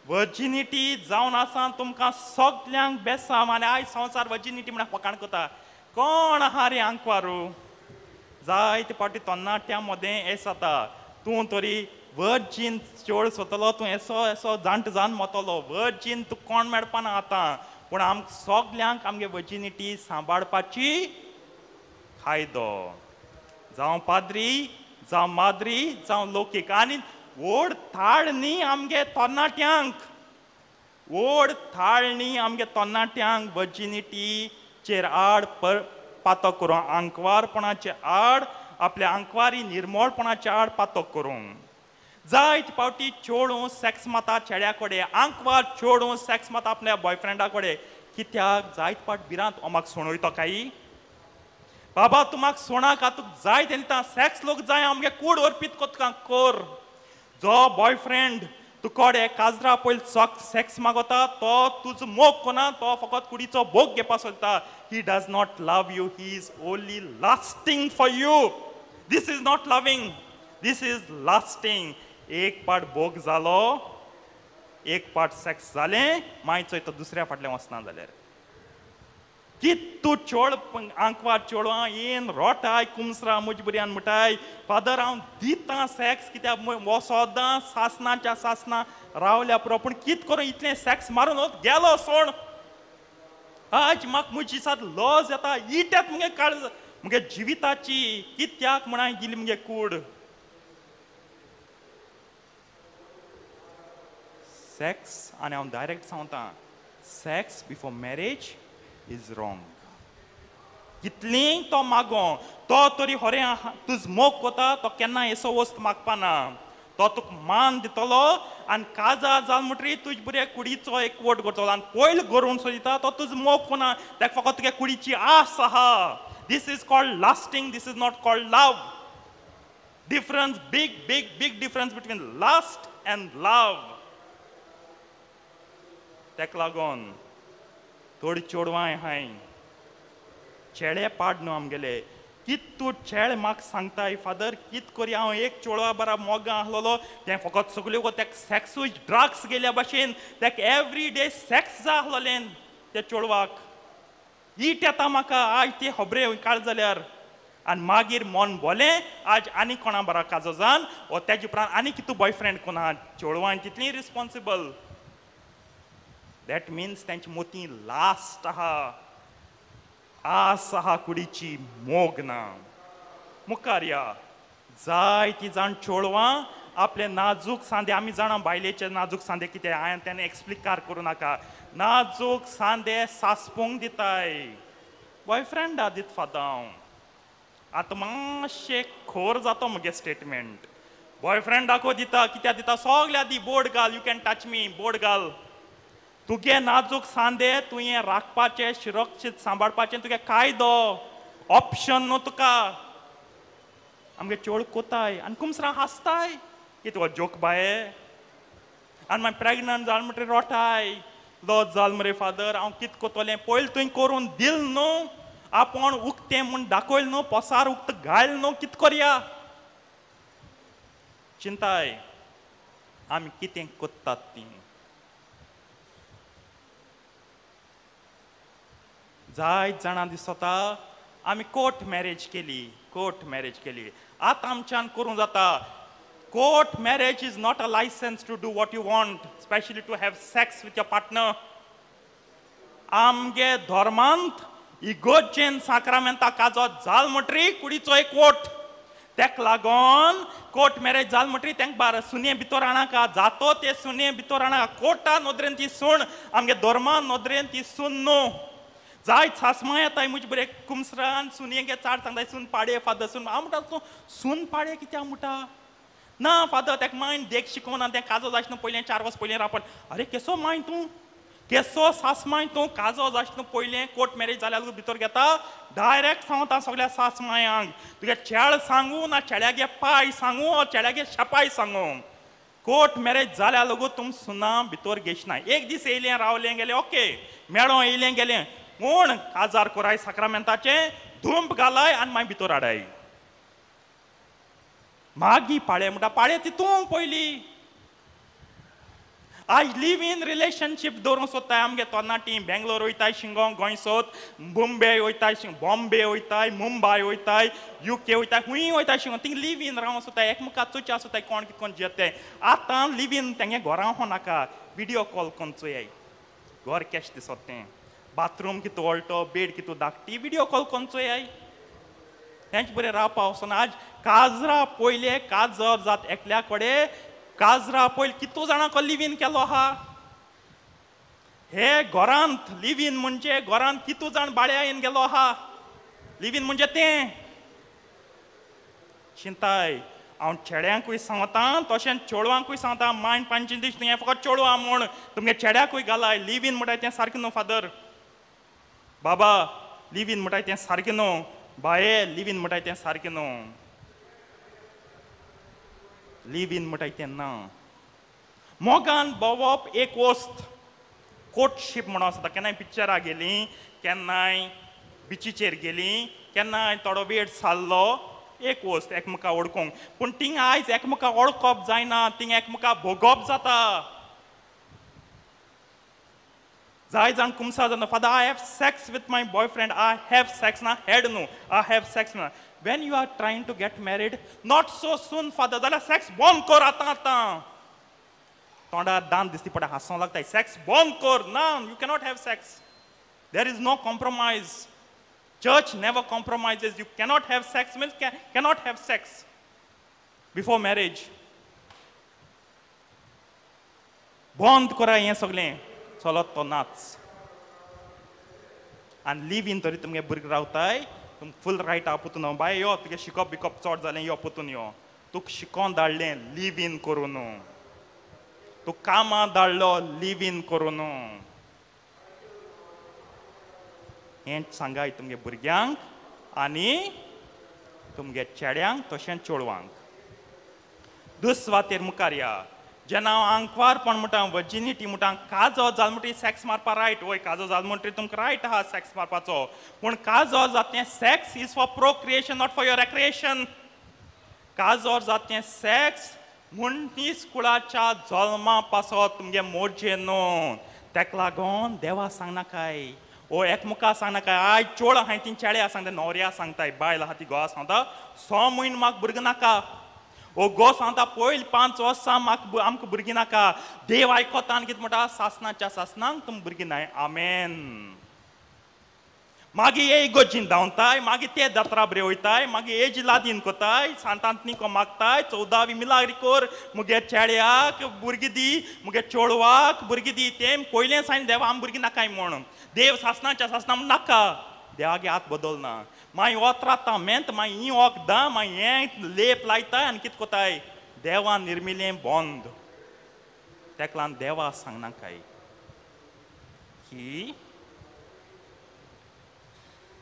वर्जिनिटी जावन आसा तुमकां सगल्यांक बेसांव. आनी आयज संवसार वर्जिनिटी म्हळ्यार फकाण करता, कोण आहा रे आंकवारू. जायते फावटी तरणाट्यां मदें हें जाता, तूं तरी वर्जीन चोड सोतलो, तूं येसो येसो जाणट जावन मोतलो, वर्जीन तुका कोण मेळपाना आतां. पूण आमकां सगल्यांक आमगे वर्जिनिटी सांबाळपाची कायदो, जावं पाद्री जावं माद्री जावं लौकीक. आनी व्हड थाळ न्ही आमगे तरणाट्यांक, व्हड थाळ न्ही आमगे तरणाट्यांक वर्जिनिटीचेर आड पातो करूंक, आंकवारपणाचे आड, आपल्या आंकवारी निर्मळपणाचे आड पातो करूंक. जायते फावटी चेडूं सेक्स माता चेड्या कडेन, आंकवार चेडूं सेक्स माता आपल्या बॉयफ्रेंडा कडेन. कित्याक जायते फावट भिरांत, हो म्हाका सोणोयतो काय बाबा, तूं म्हाका सोणाका, तुका जाय तेन्ना सेक्स लोक जाय, आमगे कूड अर्पीत कोतका कर. जो बॉयफ्रेंड तुकडे काजरा पयलीं सेक्स मागता तो तुजो मोग कोना, तो फकत कुडीचो भोग घेवपाक सोदता. He does not love you, he is only lasting for you. This is not loving, this is lasting. एक पाट भोग जालो, एक पाट सेक्स जालें, मागीर चोय तो दुसऱ्या फाटल्यान वचना जाल्यार. कित तूं चोड आंकवार चेडवां येन रोटाय कुमसरा म्हज्या भुरग्यान म्हणटाय फादर हांव दितां सेक्स, कित्याक हो सदां सासणाच्या सासणां रावल्या पुरो, पूण कित करूं इतलें सेक्स मारून गेलो सोण. आज म्हाका म्हजी दिसात लज येता, इट्यात मुगे काळ मुगे जिविताची, कित्याक म्हण हांवें गेली मुगे कूड. सेक्स, आनी हांव डायरेक्ट सांगता, sex before marriage is wrong. कितलीं तो मागो, तो तरी हरे तुज मोग कोता, तो केन्ना येसो वस्त मागपाना, तो तुका मान दितलो आनी काजार जाल म्हणटरी तुज बरे कुडीचो एक वट करतलो आनी पयलो गोरोवन सोदिता, तो तुज मोग कोना, ताका फकत तुगे कुडीची आस आहा. This is called lasting, this is not called love. Difference, big big big difference between lust and love. ताका लागून थोडी चेडवांय हाय चेडे पाड न्हू आमगेले. कित तूं चेड म्हाका सांगताय फादर, कित करी हांव एक चेडवा बरा मोगा आसलेलो, तें फकत सगल्यो तेका सेक्सूय ड्रग्स गेल्या भाशेन, तेका एवरी डे सेक्स जाय आसलेलें त्या चेडवाक. It येता म्हाका आयज ती खबरे काळ जाल्यार. आनी मागीर मन बोलें आज आनी कोणा बरा काजो जान ओ तेजे उपरांत आनी कितू बॉयफ्रेंड कोण आहा. चेडवां तितलीं रिस्पोन्सिबल. That means तेंची मोती लास्ट आहा, आस आहा कुडीची, मोग ना. मुखार या जायतीं जाण चेडवां आपले नाजूक सांदे, आमी जाणा बायलेचे नाजूक सांदे कितें, हांवें तेणें एक्सप्लिकार करूं नाका. नाजूक सांदे सासपूंक दिताय, बॉयफ्रेंडा दित फादां हांव. आतां मातशें खोर जाता म्हगे स्टेटमेंट. बॉयफ्रेंडाको दिता, कित्याक दिता, सगल्या दी बोर्ड घाल, you can touch me, board घाल. तुगे नाजूक सांदे तुवें राखपाचें, सुरक्षीत सांबाळपाचें तुगे कायदो, ऑप्शन न्हू तुका. आमगे चेड कोताय आनी कुमसरां हांसताय, कितें हो जोक बाये. आनी मागीर प्रेगनंट जाल म्हणटकीर रोटाय, लॉस जाल मरे फादर, हांव कितें कोतोलें. पयलीं तुवें करून दिल न्हू, आपूण उक्तें म्हूण दाखयल न्हू, पोसार उक्त घायल न्हू, कितें करया. चिंताय आमी कितें कोत्तात तीं. जायत जाणां दिसता आमी कोर्ट मॅरेज केली, कोर्ट मॅरेज केली. आतां आमच्यान करूंक जाता. Court marriage is not a licence to do what you want, specially to have sex with your partner. आमगे धर्मांत इगोर्जेन साक्रामेंता काजो जाल म्हणटरी कुडीचो एक वोट, तेक लागोन कोर्ट मॅरेज जाल म्हणटरी तेंक बार सुने भितर हाणाका जातो, ते सुने भितर हाणाका. कोर्टा नदरेन ती सून, आमगे धर्मा नदरेन ती सून न्हू. जायत सासमां येताय म्हजे बरे कुमसरान सुनयेगे चाड सांगताय, सून पाडे फादर सून. हांव म्हणटा तूं सून पाडे कित्याक म्हणटा? ना फादर, तेका मायन देख शिकोवना, तें काजो जायच न्हू पयलें 4 वर्स पयलें रापण. अरे केसो मायन तूं, केसो सासमाय तूं, काजो जायच न्हू पयलें कोर्ट मॅरेज जाल्यार भितर घेता. डायरेक्ट सांगता सगळ्या सासमायांक, तुगे चेड सांगू ना चेड्यागे पाय सांगू, चेड्यागे शेपाय सांगू, कोर्ट मॅरेज जाल्यार लगू तुम सुना भितर घेयना. एक दीस येयलें रावलें गेलें ओके, मेळों येयलें गेलें, पूण काजार कोराय साक्रामेंताचें धुंप घालाय आनी मागीर भितर हाडाय. मागीर पाळे म्हणटा, पाळे तितूं पयलीं. आयज लिव इन रिलेशनशीप दवरूंक सोदताय आमगे तरणाटी. बेंगलोर वयताय शिंगोंक, गोंय सोद, मुंबय वयताय, बॉम्बे वयताय, मुंबय वयताय, युके वयताय, खूंय वयताय शिंगोंक. थिंग लिव इन रावंक सोदताय, एकमेका चोवचे सोदताय कोण कितें कोण जियेता. आतां लिव इन तेंगे घरां वचों नाका, विडियो कॉल करून चोयाय घर केश दिसत तें, बाथरूम कितू व्हडलो, बेड कितू धाकटी, विडियो कॉल करून चोयाय. तेंच बरें रावपा वचना. आज काजरा पयले काजर जात एकल्या कडेन, काजरा पयले कितू जाणां लिव इन केलो आहा. हे घरांत लिव इन म्हणजे घरांत कितू जाण बाळ्या येवन गेलो आहा. लिव इन म्हणजे तें चिंताय. हांव चेड्यांकूय सांगता तशेंच चेडवांकूय सांगता, मायन पांची दीस हें फकत चेडवां म्हूण तुमगे चेड्याकूय घालाय. लिव इन म्हणटाय तें सारकें न्हू फादर, बाबा लिव इन म्हणटाय तें सारकें न्हू, बाये लिव इन म्हणटाय तें सारकें न्हू. लिव इन म्हणटाय तें ना. मोगान भोंवप एक वस्त, कोर्टशीप म्हणून आसता. केन्नाय पिक्चरां गेलीं, केन्नाय बिचीचेर गेलीं, केन्नाय थोडो वेळ सारलो, एक वस्त एकमेका वळखूंक. पूण थिंग आयज एकमेका वळखप जायना, थिंग एकमेका भोगप जाता. जाय जाण कुमसार जाता, father I have sex with my boyfriend, I have sex ना हेड न्हू, I have sex ना. When you are trying to get married, not so soon father, जाल्यार सेक्स बंद कर आतां आतां. तोंडार दांत दिसती पडटा, हांसोंक लागता, सेक्स बंद कर ना, you cannot have sex, there is no compromise. Church never compromises. You cannot have sex means cannot have sex before marriage. बंद करा हें सगळें, चलत तो नाच. आनी लिव इन तरी तुमगे भुरगीं रावताय, तुम फूल रायट आहा पुतून. बाय यो, तुगे शिकप बिकप चड जालें, यो पुतून यो. तुका शिकोन धाडलें लिव इन करून, तूं कामां धाडलो लिव इन करून. हें सांगाय तुमगे भुरग्यांक आनी तुमगे चेड्यांक तशेंच चेडवांक. दुसवातेर मुखार या, जेन्ना हांव आंकवारपण म्हणटा, वर्जिनिटी म्हणटा, काजो जाल म्हणटकीर सेक्स मारपा रायट. वय काजो जाल म्हणटकीर तुमकां रायट आहा सेक्स मारपाचो, पूण काजो जाता तें sex is for procreation, not for your recreation. काजोर जाता तें सेक्स मनीस कुळाच्या जल्मा पासत तुमगे मोडचे न्हू. तेका लागून देवा सांगनाकाय, ओ एकमुका सांगनाका आयज चोड आहाय ती चेड्या सांगता न्हवऱ्या सांगताय बायल आहा ती घोवा सांगता 6 म्हयने म्हाका भुरगीं नाका. ओ गो सांगता पयल 5 वर्सां म्हाका आमकां भुरगीं नाका. देव आयकता आनी कितें म्हणटा सासणाच्या सासणांक तुम भुरगीं नाय. आमेन. मागीर हे इगोजीन धांवताय, मागीर ते दात्राबरे वयताय, मागीर हेजी लादीन कोताय, सांतांतनिको मागताय, 14वी मिलाग्री कोर मुगे चेड्याक भुरगीं दी, मुगे चेडवाक भुरगीं दी. तें पयलें सांग देवा आम भुरगीं नाकाय म्हणून. देव सासणाच्या सासणा म्हण नाका. देवागे हात बदलना. मागीर वत मेंत मागीर ही वखदां मागीर हें लेप लायताय आनी कितें कोताय. देवान निर्मिलें बंद तेका लागून देवा सांगनाकाय की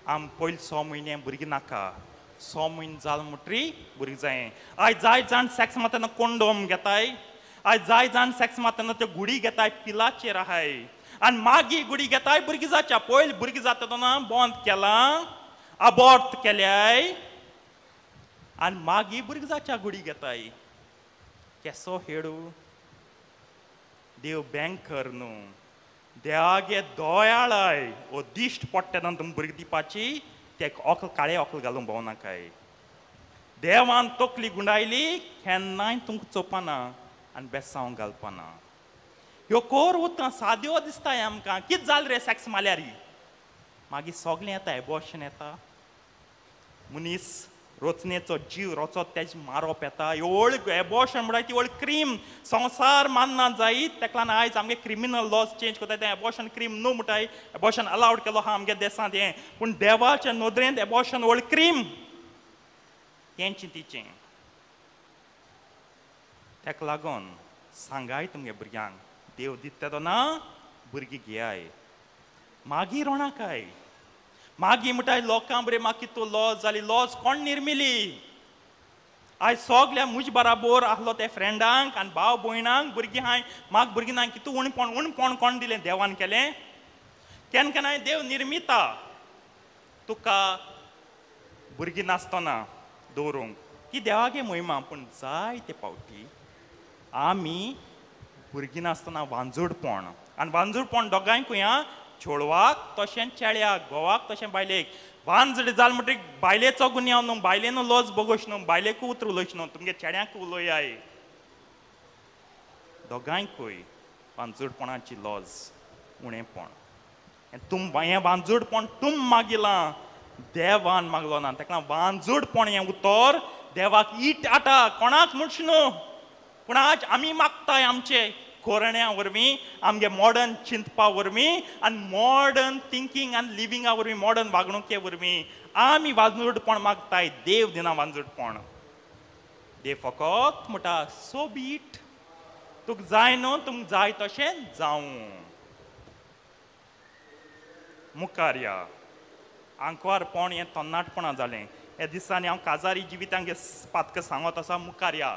आम पयले 6 म्हयने भुरगीं नाका. 6 म्हयने जाल म्हणटरी भुरगीं जाय. आयज जाय जाण सॅक्स मारतना कोंडोम घेताय, आयज जाय जाण सॅक्स मारतना त्यो गुडी घेताय पिलाचेर आहाय आनी मागीर गुडी घेताय भुरगीं जाच्या. पयलीं भुरगीं जाता तेन्ना बंद केलां, अबॉर्ट केल्याय आनी मागीर भुरगीं जाच्या गुडी घेताय. केसो हेडू देव बँकर न्हू, देवागे दयाळाय ओ दिश्ट पडटा तेन्ना तुमकां भुरगीं दिवपाची ते ऑकल काळे ऑकल घालूंक भोंवनाकाय. देवान तकली गुंडायली केन्नाय तुमकां चोवपाना आनी बेसांव घालपाना. ह्यो कोर उतरां साद्यो दिसताय आमकां. कितें जालें रे सॅक्स मारल्यार? मागीर सगळें येता, एबॉर्शन येता, मनीस रोचनेचो जीव रोचत तेजें मारप येता. ह्यो व्हड एबॉर्शन म्हणटा ती व्हड क्रीम संवसार मानना जायत. तेका लागून आयज आमगे क्रिमिनल लॉज चेंज करताय. तें एबॉर्शन क्रीम न्हू म्हणटाय, एबॉर्शन अलावड केलो आहा आमगे देशांत हें. पूण देवाच्या नदरेंत एबॉर्शन व्हड क्रीम तें चिंतीचें. तेका लागून सांगाय तुमगे भुरग्यांक देव दिता तेन्ना भुरगीं घेयाय. मागीर रोणाकाय. मागीर म्हणटाय लोकां बरे म्हाका कितू लॉज जाली. लॉज कोण निर्मिली? आयज सगल्या म्हजे बराबर आहलो ते फ्रेंडांक आनी भाव भयणांक भुरगीं हाय, म्हाका भुरगीं ना. कितू उणपण उणपण कोण दिलें? देवान केलें. केन्ना केन्नाय देव निर्मिता तुका भुरगीं नासतना दवरूंक ती देवागे महिमा. पूण जायते फावटी आमी भुरगीं नासतना वांजूडपण आनी वांजूडपण दोगांयकूय आं, चेडवाक तशें चेड्याक, घोवाक तशें बायलेक. वांजड जाल म्हणटकीर बायलेचो गुन्यांव न्हू, बायलेन लज भोगोवच न्हू, बायलेकूय उतर उलोवच न्हू, तुमगे चेड्यांक उलोयाय. दोगांयकूय वांजूडपणाची लज उणेपण. तुम हें वांजूडपण तुम मागिलां, देवान मागलो ना. तेका वांजूडपण हें उतर देवाक it आटा कोणाक म्हणच न्हू. पूण आज आमी मागताय आमचे कोरण्या वरवीं, आमगे मॉडर्न चिंतपा वरवीं आनी मॉडर्न थिंकींग आनी लिविंगा वरवीं, मॉडर्न वागणुके वरवीं आमी वांजूडपण मागताय. देव दिना वांजूडपण. देव फकत म्हणटा सो बीट, तुका जाय न्हू, तुमकां जाय तशें जावं. मुखार या आंकवारपण हें तन्नाटपणां जालें. ह्या दिसांनी हांव काजारी जिवितांक पातक सांगत आसा. मुखार या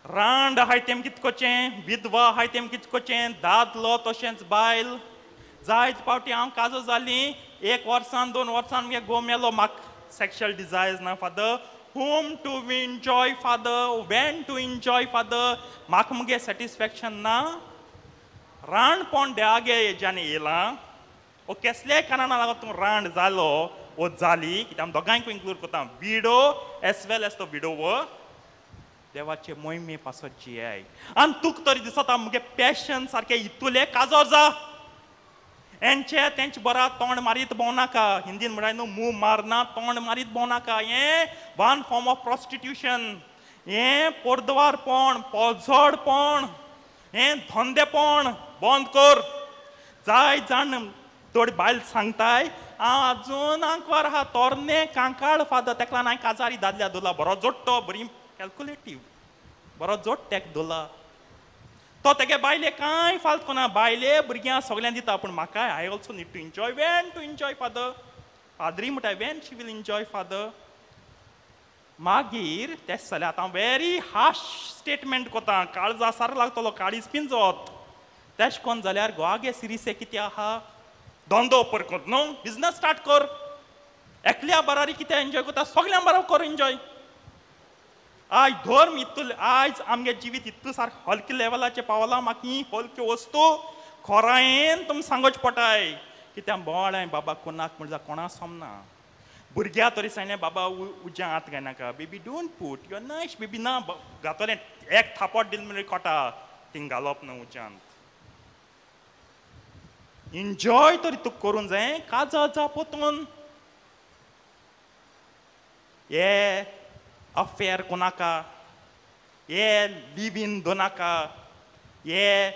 रांड आहाय तेम कितें करचें, विधवा आहाय तेम कितें करचें, दादलो तशेंच बायल. जायते फावटी हांव काजो जाली, 1 वर्सान 2 वर्सान मुगे घोव मेलो, म्हाका सॅक्शुअल डिजायर्स ना father. Whom to enjoy father, when to enjoy father, म्हाका मुगे सॅटिस्फॅक्शन ना. रांडपण देवागे हेज्यान येयलां. ओ केसल्याय कारणान लागून तूं रांड जालो ओ जाली, कित्याक आमी दोगांयकूय इन्क्लूड करता, विडो एज वेल एज तो विडोवर. देवाचे मोहिमे पासत जियाय. आनी तुका तरी दिसता मुगे पॅशन सारकें इतुलें काजो जा एंचे तेंचे बरा तोंड मारीत भोंवनाका. हिंदीन म्हणटाय न्हू, मूव मारना तोंड मारीत भोंवनाका. हें वन फॉर्म ऑफ प्रॉस्टिट्यूशन, हें पोरद्वारपण, पोजडपण, हें धंदेपण बंद कर. जाय जाण थोडी बायल सांगताय हांव आजून आंकवार आहा, तोरणे कांकाळ फादर, तेका लागून हांवें काजारी दादल्या दोला बरो जोडटो, बरी कॅल्कुलेटीव बरो जोड तेक दोला. तो तेगे बायले कांय फाल्त कोना, बायले भुरग्यां सगळ्यांक दिता, पूण म्हाका I also need to enjoy. When to enjoy father? पाद्री म्हणटा when she will enjoy father. मागीर तेच जाल्यार आतां व्हेरी हार्श स्टेटमेंट कोता, काळजा सार लागतलो, काळीज पिंजत. तेश कोन जाल्यार गोवागे सिरिसे कितें आहा, धंदो पर कर न्हू, बिजनस स्टार्ट कर, एकल्या बरारी कितें एन्जॉय करता, सगळ्यां बरोबर कर एन्जॉय. आयज धर्म इतू, आयज आमगे जिवीत इतू सारकें हलके लेवलाचेर पावलां. म्हाका ही हलक्यो वस्तू खोरायेन तुमकां सांगोच पडटाय. कित्याक बोवाळ बाबा कोणाक म्हणल्यार कोणा सोमना. भुरग्या तरी सांगलें बाबा उज्या हात घायनाका, baby don't put your nice baby, ना घातलें एक थापट दिल म्हणल्यार कोटा थिंग घालप न्हू उज्यांत. इन्जॉय तरी तुका करूंक जाय, काजा जा पोतून हे अफेयर कोणाका, हे लिव इन दोनाका, हे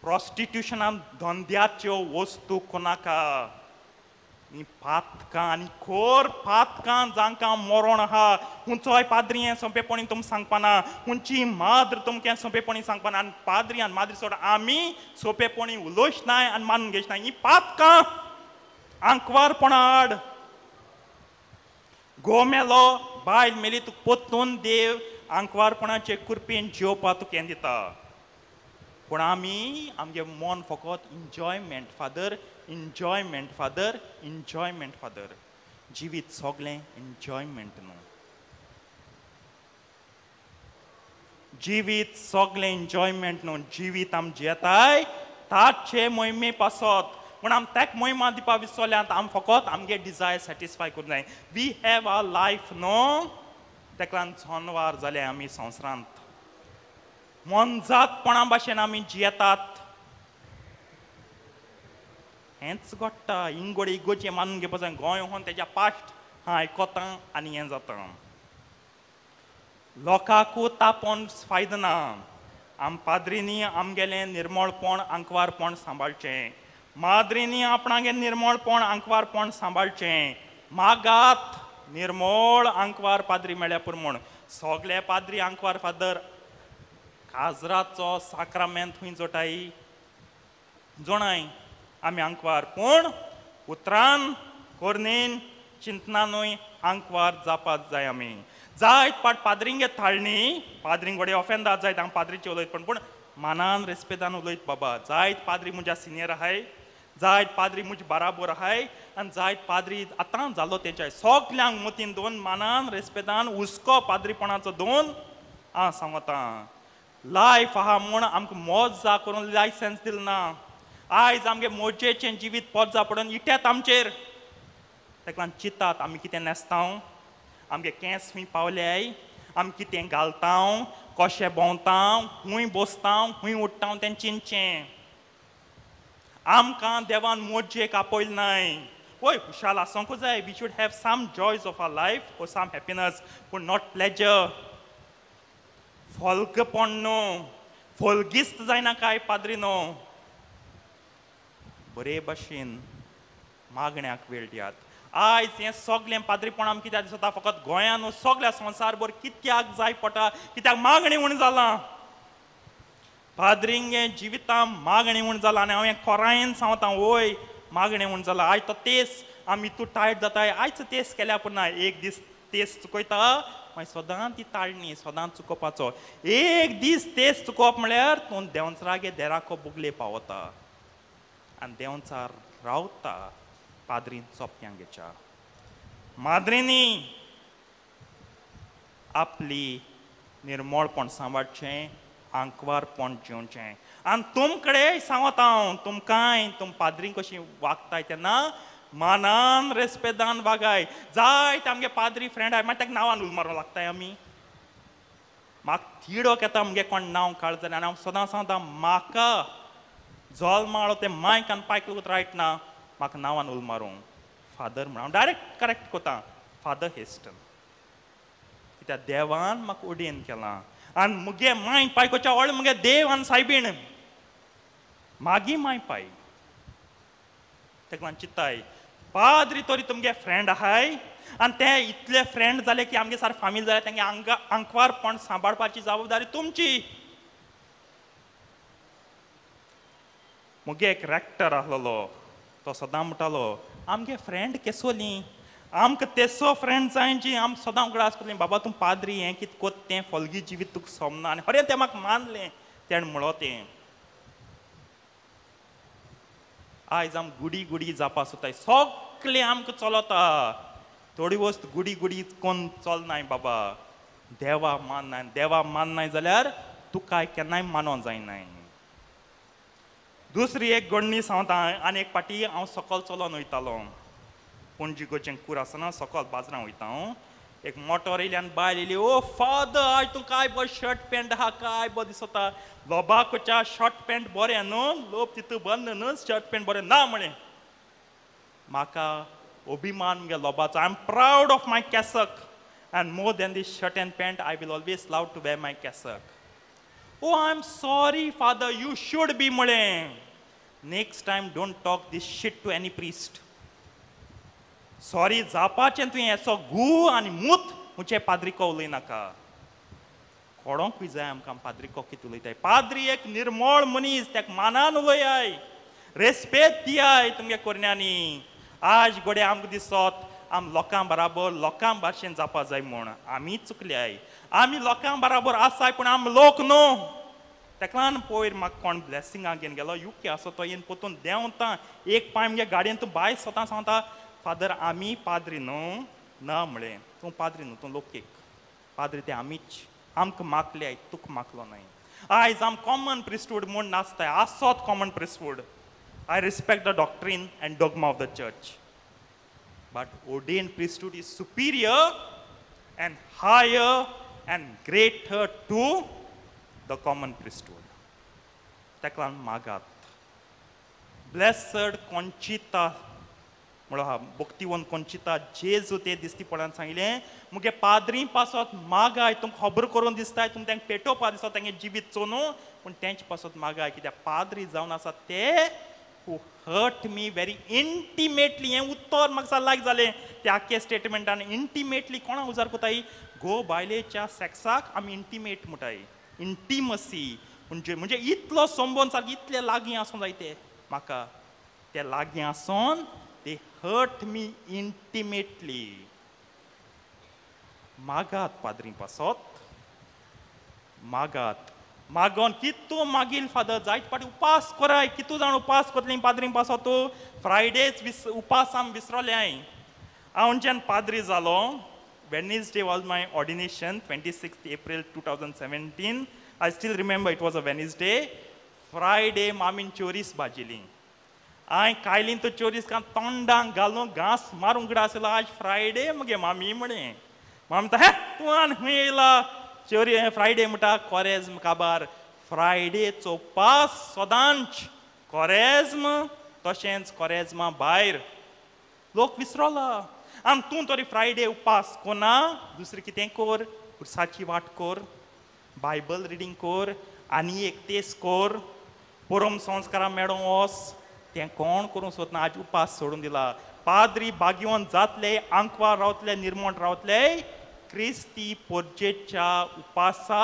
प्रॉस्टिट्युशनान धंद्याच्यो वस्तू कोणाका. ही पातकां आनी खोर पातकां जांकां मरण आहा. हुंचोय पाद्री हें सोंपेपणी तुमकां सांगपाना, हुंची माद्र तुमकां सोंपेपणी सांगपाना, आनी पाद्री आनी माद्री सोड आमी सोंपेपणी उलोवच नाय आनी मानून घेच नाय. ही पातकां आंकवारपणा आड. घोव मेलो बायल मेली तुका पोत्तून देव आंकवारपणाचे कुरपेन जेवपा तुका हें दिता. पूण आमी आमगे मन फकत enjoyment father, enjoyment father, enjoyment father. जिवीत सगळें एन्जॉयमेंट न्हू, जिवीत सगळें एन्जॉयमेंट न्हू. जिवीत आम जियेताय ताचे मोहिमे पासत, पूण आम ताका मोहिमा दिवपा विसरल्यात. आम फकत आमगे डिजायर सॅटिस्फाय करूंक जाय. We have our life न्हू, ताका लागून जनवार जाले आमी संवसारांत. मोनजातपणा भाशेन आमी जियेतात. हेंच घडटा. इंगोड इगोचें मानून घेवपा जाय. गोंय वचून तेज्या पास्ट हां आयकता आनी हें जाता. लोकांकू तापोवन फायदो ना. आम पाद्रींनी आमगेलें निर्मळपण आंकवारपण सांबाळचें, माद्रींनी आपणागें निर्मळपण आंकवारपण सांबाळचें. मागात निर्मळ आंकवार पाद्री मेळ्ळ्या पुरो म्हूण. सगळे पाद्री आंकवार फादर काजराचो साक्रामेंत खंय जोटाय जोणाय आमी आंकवार, पूण उतरान कोरणेन चिंतनानूय आंकवार जावपाक जाय आमी. जायत पाट पाद्रिंगे थाळणी पाद्रिंग घडये ऑफेंदाद जायत हांव पाद्रीचे उलयत, पण पूण मानान रेस्पेदान उलयत बाबा. जायत पाद्री म्हज्या सिनियर आहाय, जायत पाद्री म्हजे बाराबोर आहाय, आनी जायत पाद्री आतां जालो तेंच्या सगल्यांक मतीन दोन मानान रेस्पेदान हुस्को पाद्रीपणाचो दोन आं सांगता. लायफ आहा म्हूण आमकां मोज जा करून लायसन्स दिल ना. आयज आमगे मोजेचें जिवीत पोजा पडून इट्यात आमचेर. ताका लागून चिंतात आमी कितें न्हेसता, आमगे केंस खंय पावल्याय, आमी कितें घालता, कशें भोंवता, खूंय बसता, खूंय उठ्ठा तें चिंतचें. आमकां देवान मोजेक आपयल नाय. वय खुशाल आसूंक जाय, we should have some joys of our life or some happiness, पूण not pleasure. फोल्गपण न्हू, फोल्गिस्त जायना काय पाद्री न्हू. बरे भाशेन मागण्याक वेळ दियात. आयज हें सगळें पाद्रीपण आमकां कित्याक दिसता फकत गोंयान न्हू, सगळ्या संवसारभर कित्याक जाय पडटा, कित्याक मागणी म्हूण जालां. पाद्रिंगे जिवितां मागणी म्हूण जालां. आनी हांव हें खोरायेन सांगता, वय मागणें म्हूण जालां. आयज तो तेस आमी तूं टायट जाताय, आयज तेस केल्या पूण ना, एक दीस तेस चुकयता मागीर सदां ती ताळणी सदां चुकोवपाचो. एक दीस तेस चुकोवप म्हळ्यार तूं देंवचारागे देराको बुगले पावता आनी देंवचार रावता पाद्रीन सोंपत्यांगेच्या. माद्रींनी आपली निर्मळपण सांबाळचें, आंकवारपण जिवचें. आनी तुमकडे सांगता हांव, तुमकांय तुम पाद्रीं कशी वागताय तेन्ना मानान रेस्पेदान वागाय. जायते आमगे पाद्री फ्रेंड आहाय, मागीर ताका नांवान उलो मारूंक लागताय आमी. म्हाका तिडक येता आमगे कोण नांव काड जाल्यार. आनी हांव सदां सांगता, म्हाका जल्माळो तें मायक आनी पायक लागून रायट ना म्हाका नांवान उलो मारूंक फादर म्हण हांव डायरेक्ट करेक्ट कोता, फादर हेस्टन. कित्याक देवान म्हाका उडेन केलां आनी मुगे माय पायकोच्या व्हडलें मुगे देव आनी सायबीण मागीर माय पाय. ताका लागून चिंताय पाद्री तरी तुमगे फ्रेंड आहाय आनी ते इतले फ्रेंड जाले की आमगे सारके फामील जाले, तेंगे आंकवारपण सांबाळपाची जबाबदारी तुमची. मुगे एक रॅक्टर आसलेलो, तो सदां म्हणटालो आमगे फ्रेंड केसोली, आमकां तेसो फ्रेंड जाय जी आम सदां उगडास करतली, बाबा तूं पाद्री हें कितें कोत्ता तें फोल्गी जिवीत तुका सोमना. आनी खरें तें म्हाका मानलें तेणें म्हणलो तें. आयज आम गुडी गुडी जावपा सोदताय, सगळें आमकां चलता. थोडी वस्त गुडी गुडी कोण चलनाय बाबा. देवा माननाय, देवा माननाय जाल्यार तुका केन्नाय मानोंक जायनाय. दुसरी एक गणणी सांगता आनी एक पाटी हांव सकल चलोन वयतालो पणजी गोचें कूर आसना सकल बाजरां वयता हांव एक मोटोर येयली आनी बायल येयली ओ फादर आयज तूं काय बरो शर्ट पॅन्ट आहा काय बरो दिसता लोबाकोच्या शर्ट पॅन्ट बरें न्हू लोप तितू बंद न्हू शर्ट पॅन्ट बरें ना म्हळें म्हाका अभिमान मुगे लोबाचो I am proud of my cassock and more than this shirt and pant I will always love to wear my cassock. Oh I am sorry father you should be म्हळें next time don't talk this shit to any priest. Sorry जावपाचें तुवें येसो गू आनी मूत मुचे पाद्रिको उलयनाका. कोडोंकूय जाय आमकां पाद्रिको कितें उलयताय. पाद्री एक निर्मळ मनीस तेका मानान उलयाय रेस्पेद दियाय तुमगे कोरण्यांनी. आज गोडे आमकां दिसत आम लोकां बराबर लोकां भाशेन जावपा जाय म्हूण आमी चुकल्याय. आमी लोकां बराबर आसाय पूण आम लोक न्हू. तेका लागून पयर म्हाका कोण ब्लेसिंगां घेवन गेलो युके आसा तो येवन पोतून देंवता एक पांय मुगे गाडयेन तूं बाय स्वता सांगता फादर आमी पाद्री न्हू ना म्हळें तूं पाद्री न्हू तूं लोकेक पाद्री ते आमीच आमकां मागले तुका मागलो न्हय. आयज आम कॉमन प्रिस्टूड म्हूण नासताय आसत common priesthood. I respect the doctrine and dogma of the church but ordained priesthood is superior and higher and greater to the common priesthood. तेका लागून मागात. ब्लेसड कॉन्चिता म्हणलो आहा भक्तिवन कॉन्चिता जेजू ते दिसती पडान सांगलें मुगे पाद्री पासत मागाय तुमकां खबर करून दिसताय तुमकां तांकां पेटोवपा दिसता तांगे जिवीत चोनू पूण तेंचे पासत मागाय कित्याक पाद्री जावन आसा ते who hurt me very intimately. हें उत्तर म्हाका लायक जालें त्या आख्खे स्टेटमेंटान. इंटिमेटली कोणा उजार कोताय घोव बायलेच्या सेक्साक आमी इंटिमेट म्हणटाय इंटिमसी म्हणजे म्हणजे इतलो संबंद सारको इतले लागीं आसूंक जाय ते म्हाका ते लागीं आसून ते हर्ट मी इंटिमेटली. मागात पाद्री पासत मागात मागोन कितू मागील फादर जायत पाटी उपास कराय कितू जाण उपास करतली पाद्री पासत फ्रायडेच उपास आम विसरोले हांवें. हांव जेन्ना पाद्री जालो Wednesday was my ordination 26 April 2017. I still remember it was a Wednesday. Friday मामीन चोरीस भाजिली हांवें कायलीन तो चोरीस का तोंडांक घालून घांस मारूंक कडेन आसलो. आज फ्रायडे मगे मामी म्हळें मामी म्हणटा हे तूं आनी खंय येयला चोरी फ्रायडे म्हणटा कोरेज्म काबार फ्रायडेचो उपास सदांच कोरेज्म तशेंच कोरेज्मा भायर लोक विसरोला. आनी तूं तरी फ्रायडे उपास कोना दुसरें कितें कोर पुरसाची वाट कोर बायबल रिडींग कोर आनी एक तेस कोर परम संस्कारां मेळोंक वच तें कोण करूंक सोदना. आज उपास सोडून दिला. पाद्री बागिवन जातले आंकवार रावतले निर्मोण रावतले क्रिस्ती पोरजेच्या उपासा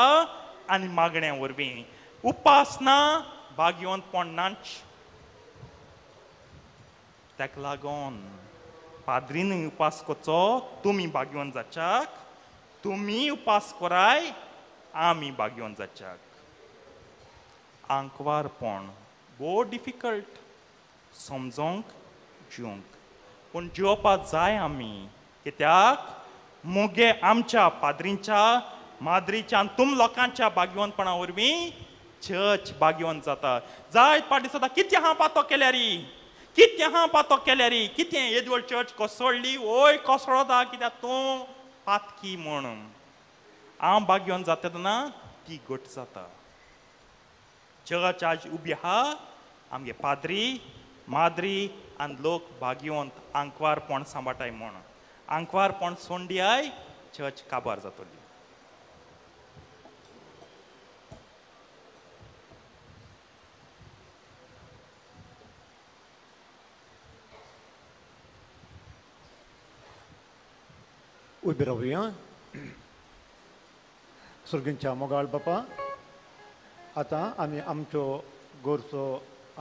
आनी मागण्या वरवीं. उपास ना बागिवंतपण नाच. ताका लागून पाद्रीन उपास करचो तुमी बागिवन जाच्याक तुमी उपास कराय आमी बागिवन जाच्याक. आंकवारपण भोव डिफिकल्ट समजोंक जिवंक पूण जिवपाक जाय आमी कित्याक मुगे आमच्या पाद्रींच्या माद्रीच्या आनी तुम लोकांच्या बागिवनपणा वरवीं चर्च बागिवन जाता. जायत पाटी दिसता कितें हांव पातो केल्यारी कितें हांव पातो केल्यारी कितें येदी व्हड चर्च कोसळ्ळी ओय कोसळता कित्याक तूं पातकी म्हूण. हांव बागिवन जाता तेन्ना ती घट जाता. चर्च आज उबी आहा आमगे पाद्री माद्री आनी लोक बागिवंत आंकवारपण सांबाळटाय म्हूण. आंकवारपण सोंडियाय चर्च काबार जातली. उबी रावया. सुर्गींच्या मोगाळ बापा आतां आमी आमच्यो गरजो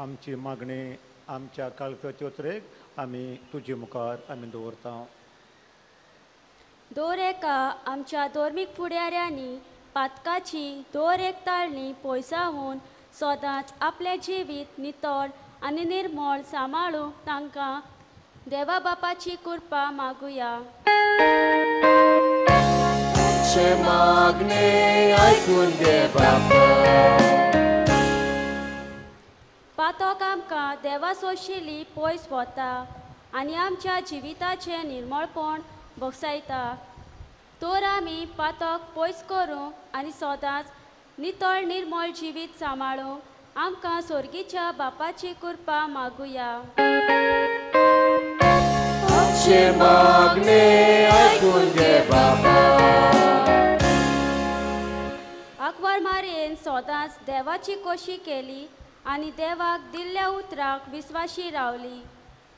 आमची मागणी आमच्या काळजाचे उतरेक आमी तुजे मुखार आमी दवरता. दर एका आमच्या धर्मीक फुडाऱ्यांनी पातकाची दर एक ताळणी पयसावून सदांच आपलें जिवीत नितळ आनी निर्मळ सांबाळूंक तांकां देवा बापाची कृपा मागुया. मागणे आयकून घे बापा. पातक आमकां देवा सोशिल्ली पयस वता आनी आमच्या जिविताचें निर्मळपण भोगसायता. तर आमी पातक पयस करूंक आनी सदांच नितळ निर्मळ जिवीत सांबाळूंक आमकां सोर्गीच्या बापाची कृपा मागुया. आमचें मागणें आयकून घे बाबा. आंकवार मारयेन सदांच देवाची कोशी केली आनी देवाक दिल्ल्या उतराक विस्वाशी रावली.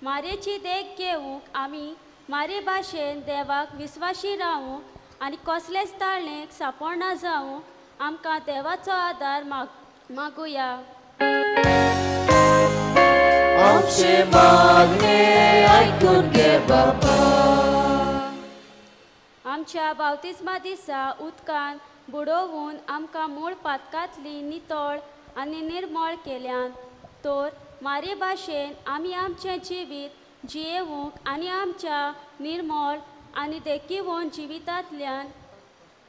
मारयेची देख घेवंक आमी मारये भाशेन देवाक विस्वाशी रावूंक आनी कसलेच ताळणेक सापडना जावंक आमकां देवाचो आदार मागुया. आमचें मागणें आयकून घे बाबा. आमच्या बावतिस्मा दिसा उदकान बुडोवन आमकां मूळ पातकांतली नितळ आनी निर्मळ केल्यान तर मारये भाशेन आमी आमचें जिवीत जियेवंक आनी आमच्या निर्मळ आनी देखीवन जिवितांतल्यान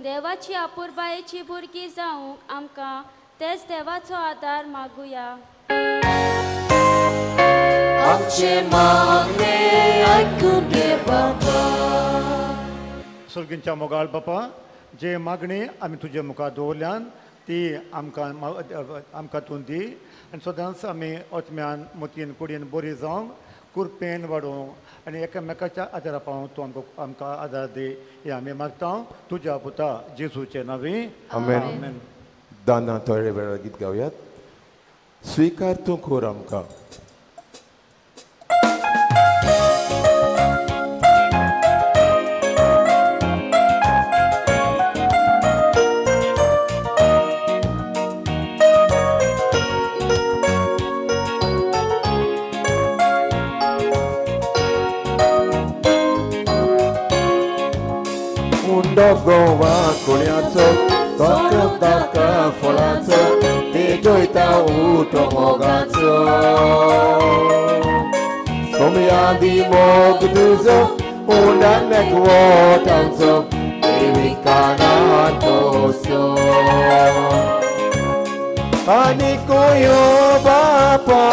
देवाची अपुरबायेची भुरगीं जावंक आमकां तेच देवाचो आदार मागुया. आमचें मागणें आयकून घे बाबा. सर्गींच्या मोगाळ बापा, जे मागणी आमी तुजे मुखार दवरल्यान ती आमकां आमकां तूं दी आनी सदांच आमी ओतम्यान मोतयेन कुडीन बरी जावंक कुरपेन वाडोवंक आनी एकामेकाच्या आदारा पावोवंक तूं आमकां आमकां आदार दी हें आमी मागता तुज्या पुता जेजूचे नांवी. आमेन. दाना थोडे वेळार गीत गावयात. स्विकार तूं कोर आमकां. गोवा कुण्याचो ताका फळाचो तेजोयता उठो मोगाचो सोमयादी मोग तुजो उंडान एकवटांचो देवी कानातोसो आनी कोयो बापा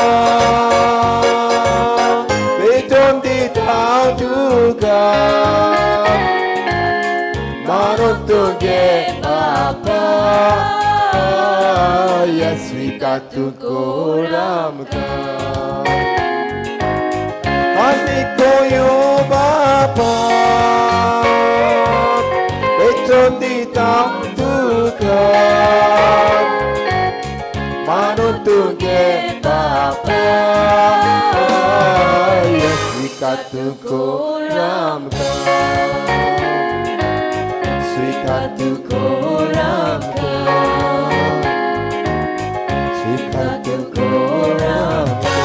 पेटोवन दिता तुका तुगे बापा स्वीकार तूं कोर आमकां आनी कोयो बापा पेटोवन दिता तुका मानून तुगे बापा स्वीकार तूं कोर आमकां. स्वीकार तूं कोर आमकां. स्वीकार तूं कोर आमकां.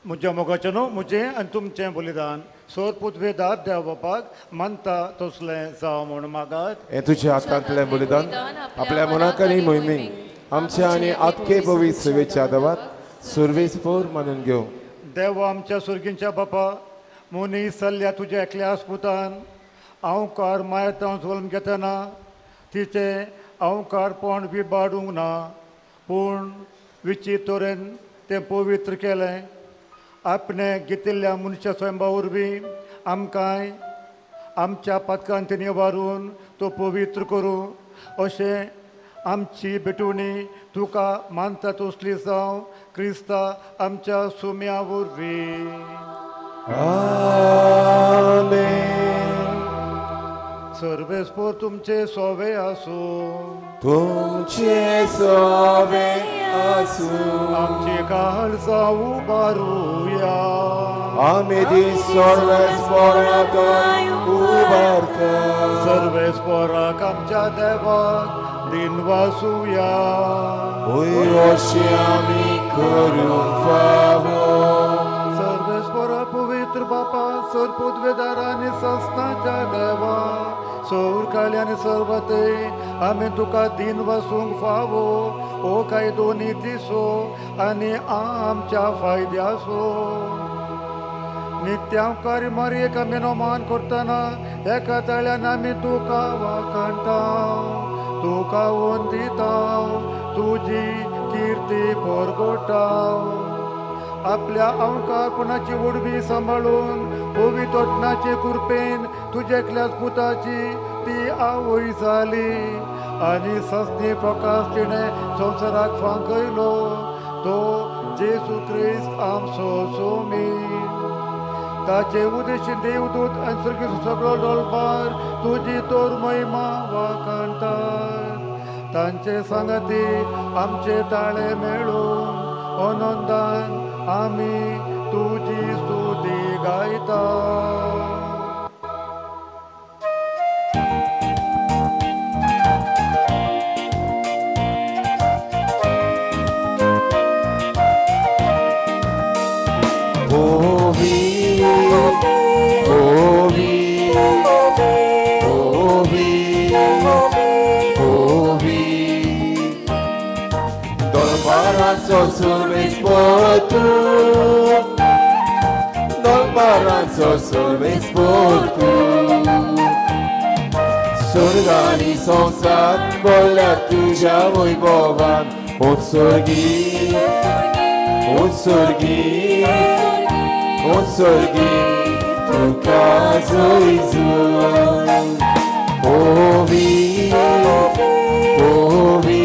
म्हज्या मोगाचें न्हू म्हजें आनी तुमचें बलिदान सोर पुतवेदार देव बापाक मानता तसलें जावं म्हूण मागात. हें तुज्या हातांतलें बलिदान आपल्या मनाक आनी मोहिमेक आमच्या आनी आख्खे पवित्र सेवेच्या देवाक सुर्वेस पोर मानून घेवं. देव आमच्या सुर्गींच्या बापा, मनीस चल्ल्या तुज्या एकल्या आस्पुतान हांवकार मायतां जल्म घेतना तिचें हांवकारपण विबाडूंक ना, पूण विचित्र तरेन तें पवित्र केलें. आपणें घेतिल्ल्या मनशा स्वयंबा वरवीं आमकांय आमच्या पातकांत निवारून तो पवित्र करूं अशें आमची भेटवणी तुका मानता तसली जावं क्रिस्ता आमच्या सुम्या वरवीं. आमेन. सर्वेस्पोर तुमचे सोवे आसूं. तुमचे सोवे आसूं. आमचे काळजां उबारुया. आमी दी सर्वेस्पोराक उबारता. सर्वेस्पोराक आमच्या देवाक दिनवासुया. अशें आमी करूंक फावो. सर्वेस्पोरा पवित्र बापा, सर पुदवेदार आनी सस्नाच्या देवा, सौर काळी आनी सर्वते आमी तुका दिन वसूंक फावो ओ कायदो नितीसो आनी आमच्या फायद्यासो. नित्यांकारी मारयेक आमी नमान करतना एका ताळ्यान आमी तुका वाखाणटा. तुका वंदिताव तुजी कीर्ती परगटाव. आपल्या अंकारपणाची उडवी सांबाळून पवित्र आत्म्याचे कृपेन तुज्या एकल्याच पुताची ती आवय जाली आनी सजनी प्रकाश तिणें संवसाराक फांकयलो तो जेजू क्रिस्त आमचो सोमी. ताचे उदेशीन देवदूत आनी स्वर्गीय सगळो डोलबार तुजी तोर महिमा वाखाणतात. तांचे सांगाती आमचे ताळे मेळून आनंदान आमी तुजी स्तुती गायता. Dolbaranzo survis portu, Surgani संसार बोल्या तुझ्या वैभवान, उत्सर्गी उत्सर्गी उत्सर्गी तुका जय जय. ओवी ओवी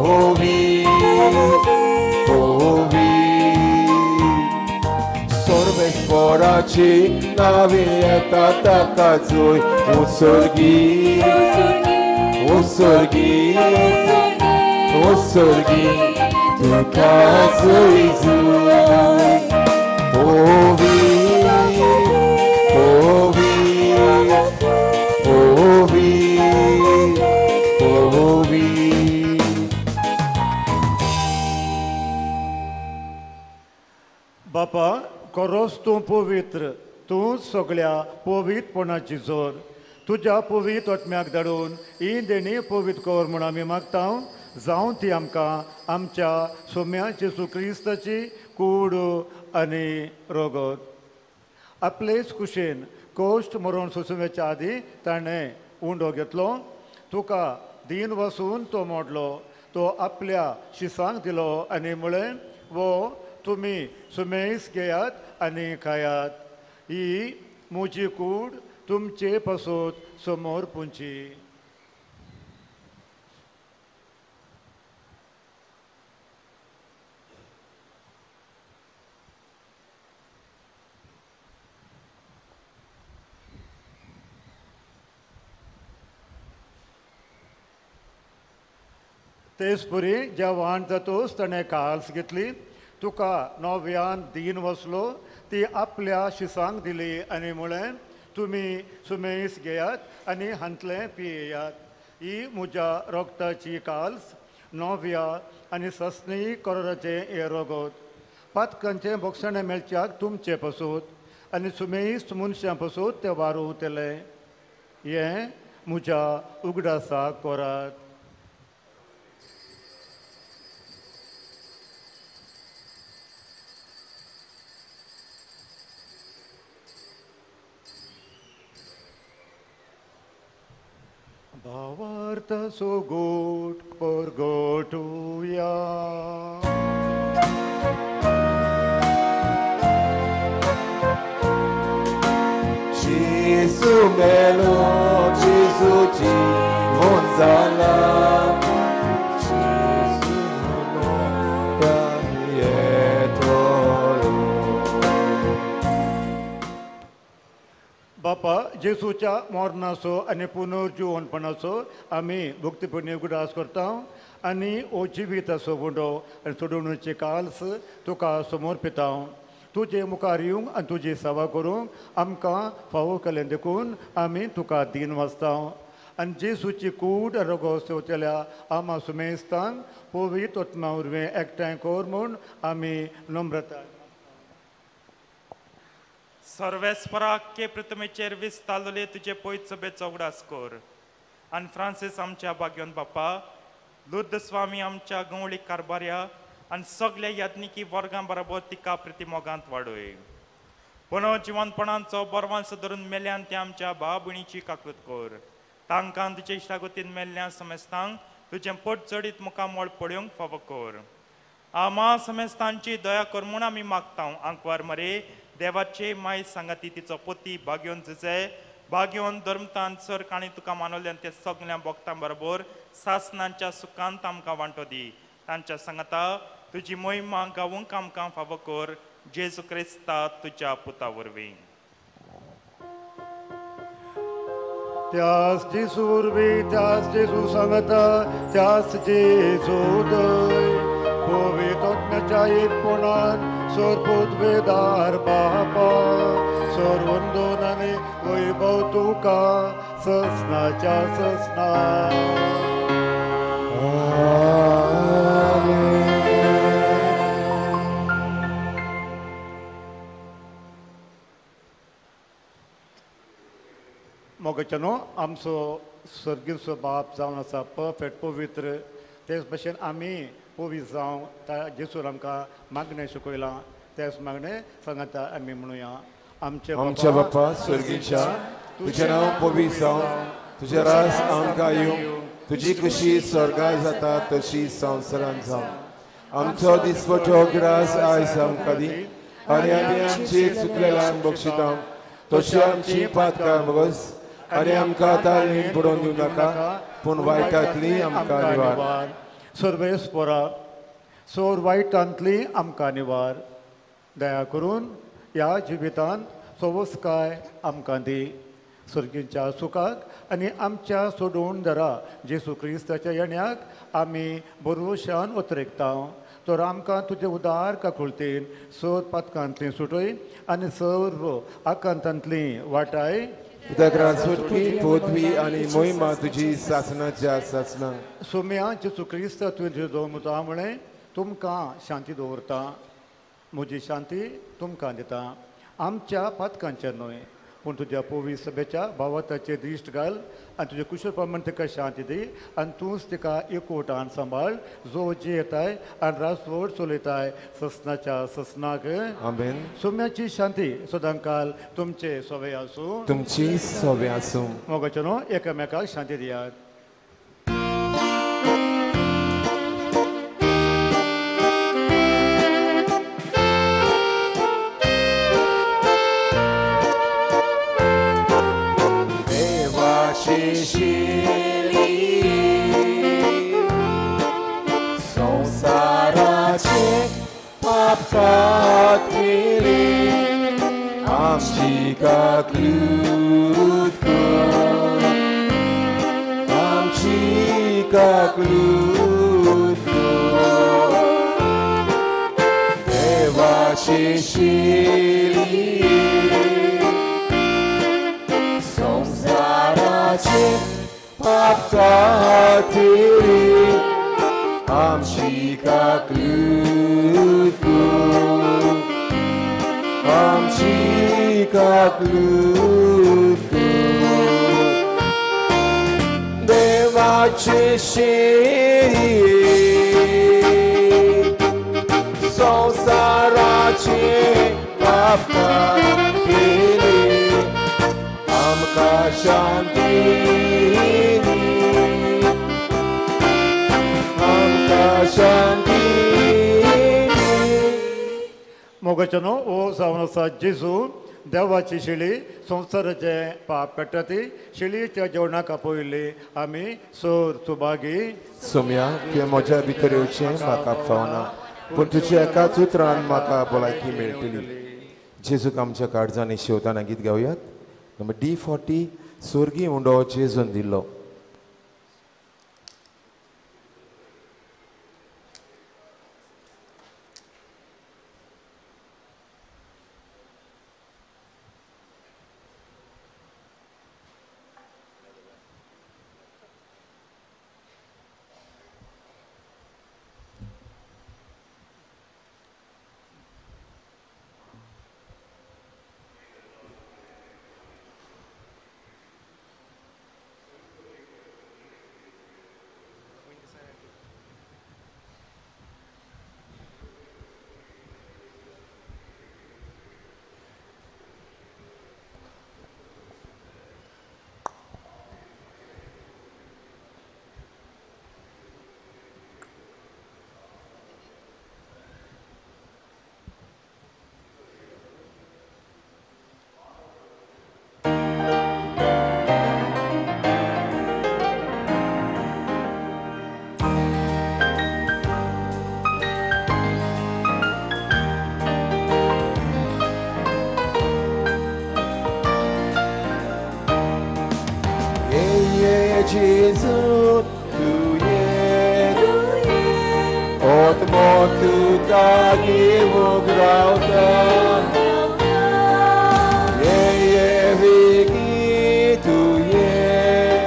ओवी ओवी सर्वेस्पराची नावे येता ताका जोय, उत्सर्गी उत्सर्गी उत्सर्गी तुका जय जय. ओवी ओवी ओवी ओवी. बापा खरोच तूं पवित्र, तूं सगळ्या पवित्रपणाची जोर. तुज्या पवित्र आत्म्याक धाडून ही देणी पवित्र कर म्हूण आमी मागता. जावं ती आमकां आमच्या सोम्या जेजू क्रिस्ताची कूड आनी रगत. आपलेच कुशेन कोश्ट मरण सोसुमेच्या आदीं ताणें उंडो घेतलो, तुका दीन वसून तो मोडलो, तो आपल्या शिसांक दिलो आनी म्हळें, वो तुमी सुमेस घेयात आनी खायात, ही म्हजी कूड तुमचे पासत समोर पुंची. तेच पुरी जेवण जातूच ताणें काल्स घेतली, तुका नव्यान दीन वसलो, ती आपल्या शिसांक दिली आनी म्हळें, तुमी सुमेस घेयात आनी हांतलें पियेयात, ही म्हज्या रगताची काल्स नव्या आनी सस्नी कराराचें हें रगत. पातकांचें भोगसणें मेळच्याक तुमचें पसूत आनी सुमेस मनशां पसूत तें वारोवतलें. हें म्हज्या उगडासाक करात. भावार्थ सोगोट परगटुया. Gesù melo, Gesù जीवन जाला, Gesù बापा जेजूच्या मरणाचो आनी पुनर्जिवनपणाचो आमी भक्तीपुण्य उगडास करता आनी हो जिविताचो गुंडो आनी सोडवणुचे काल्स तुका समर्पिता. तुजे मुखार येवंक आनी तुजी सेवा करूंक आमकां फावो केलें देखून आमी तुका दीन वाचता. आनी जेजूची कूड रगो सेवतल्या आमा सुमेस्तांक पवित्र आत्मा वरवीं एकठांय कर म्हूण आमी नम्रता. सर्वेस्पराक के प्रतिमेचेर विस्तारले तुजे पयत सभेचो उगडास कर आनी फ्रांसीस आमच्या भाग्योन बापा, लुर्द स्वामी आमच्या गवळी कारबार्या आनी सगल्या याज्ञिकी वर्गां बरोबर तिका प्रतिमोगांत वाडय. पुनः जिवनपणांचो बरवांस धरून मेल्यान ते आमच्या भाव भयणीची काकृत कर. तांकां तुजे इश्टागतीन मेल्ल्या समेस्तांक तुजें पोट चडीत मुखामळ पळोवंक फावो कर. आमा समेस्तांची दया कर म्हूण आमी मागता. आंकवार मरे देवाचे माय सांगाती तिचो पोती भाग्योन जुजे भाग्योन धर्मतान सर काणी तुका मानवल्यान ते सगळ्या भक्तां बरोबर सासनांच्या सुखांत आमकां वांटो दी. तांच्या सांगाता तुजी मोहिमा गावूंक आमकां फावो कर जेजू क्रिस्ता तुज्या पुता वरवीं. त्यास जेजू वरवीं, त्यास जेजू सांगता, त्यास जेजू दय पवित्र आत्म्याच्या एकपणान सर्वोद्वेदार बापा सर्वंदन आनी वैभव तुका ससनाच्या ससना. मोगाच्यानो आमचो सर्गीचो बाप जावन आसा परफेक्ट पवित्र, तेच भशेन आमी पवित्र जावं त्या जेजून आमकां मागणें शिकयलां, तेच मागणें सांगाता आमी म्हणुया. आमच्या बापा स्वर्गीच्या, तुजें नांव पवित्र जावं, तुजें राज आमकां येवं, तुजी खुशी स्वर्गार जाता तशी संवसारांत जावं. आमचो दिसपटो ग्रास आयज आमकां दी आनी आमी आमची चुकलेल्यान बक्षिता तशी आमची पातकां बगस आनी आमकां ताळणीन पडोवन दिवं नाका पूण वायटांतली आमकां निवार. सर्वेस्परा सोर वायटांतली आमकां निवार. दया करून ह्या जिवितांत सवस्काय आमकां दी. सर्गीच्या सुखाक आनी आमच्या सोडून धरा जेजू क्रिस्ताच्या येण्याक आमी बरोशान उतरेकता. तर आमकां तुजे उदार काकुळतीन सोद पातकांतली सुटय आनी सर्व आकांतांतली वाटाय. सुटकी पृथ्वी आनी मोहिमा तुजी सासनाच्या सासना. सोम्या जेजू क्रिस्त तुजें दवरता म्हळें तुमकां शांती दवरता, म्हजी शांती तुमकां दिता. आमच्या पातकांचेर न्हय पूण तुज्या पवित्र सभेच्या भावाताचेर दिश्ट घाल आनी तुजे कुशल प्रमाण तिका शांती दी आनी तूंच तिका एकवटान सांबाळ जो जियेताय आनी रासवड चलयताय ससनाच्या ससनाक. आमेन. सोम्याची शांती सदांकाल तुमचे सवे आसूं. तुमची सवे आसूं. मोगाचें न्हू एकामेकाक शांती दियात. संसाराचे पाप कातली आमची काकलूत कर, आमची काकलूत कर. देवाची शिली संसाराचे पाप कातली आमची काकलूत कर, आमची काकलूत कर. देवाचे शेरी संसाराचे पाप कातली आमकां शांती दी, आमकां शांती दी. मोगाचें न्हू ओ जावन आसा जेजू देवाची शिळी संवसाराचें पाप काडटा ती शिळीच्या जेवणाक आपयल्ली आमी सोर सुभागी. सोम्या तुवें म्हज्या भितर येवचें म्हाका फावना पूण तुज्या एकाच उतरान म्हाका भलायकी मेळटली. जेजूक आमच्या काळजांनी शेवताना गीत गावयात. नंबर D40 स्वर्गीय उंडो जेजून दिल्लो. जेजू तुवें आत्मो तुका घेवंक रावता ये वेगीं तुवें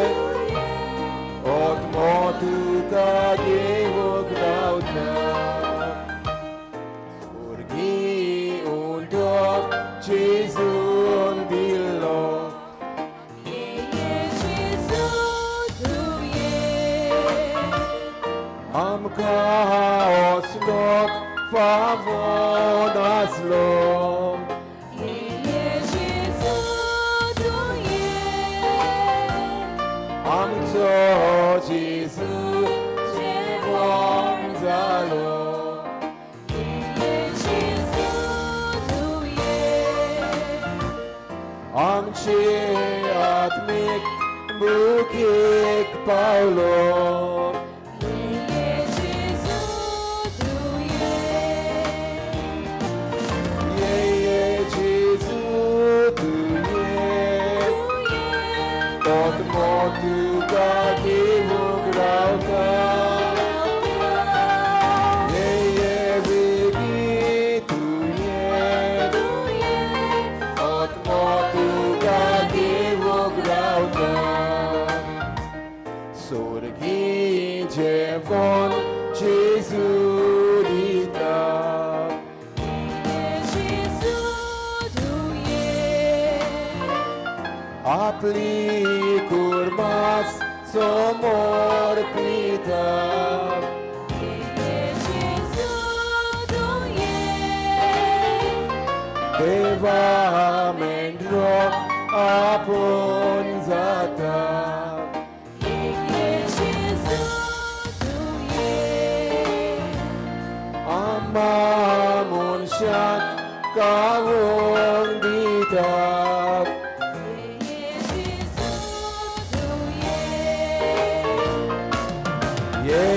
आत्मो तुका घेवंक रावता स्वर्गी उदक जेजून दिलो आमकां असलो फावो नासलो आमचो जेजू जेवण जालो आमचे आत्मीक भुकेक पावलो आत्मो तुका घेवंक रावता ये वेगीं तुवें आत्मो तुका घेवंक रावता स्वर्गी जेवण जेजू दिता आपली कुर्मास समर्पिता देवा मेंढरो आपूण जाता आमा मनशाक खावंक दिता ये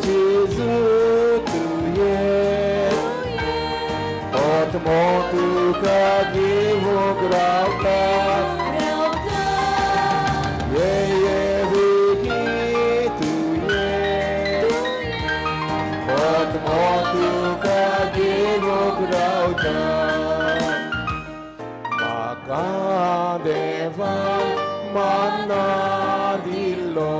जेजू तुवें आत्मो तुका घेवंक रावता ये वेगीं तुवें आत्मो तुका घेवंक रावता म्हाका देवान मान्ना दिलो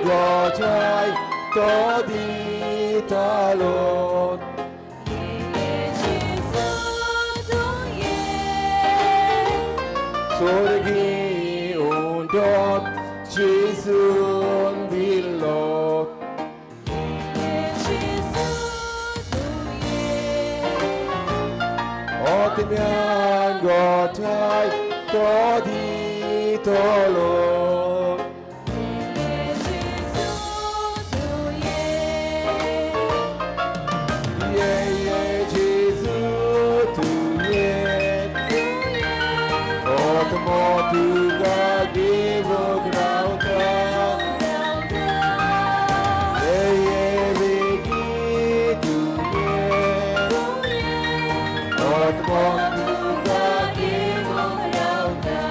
गजाय तो दितालो स्वर्गी उदक जेजून दिलो आत्म्यान गजाय तो दितलो आत्मो तुका घेवंक रावता ये वेगीं तुवें आत्मो तुका घेवंक रावता.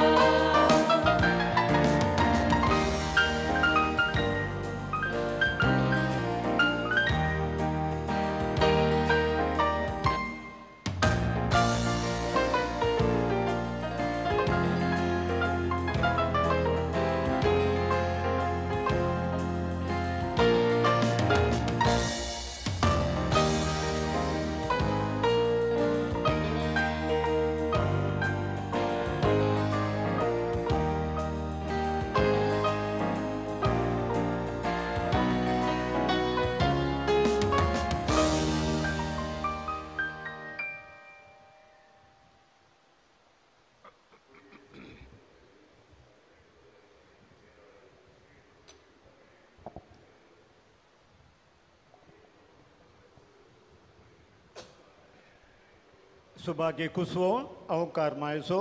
सुभागी कुसवो अवकार मायसो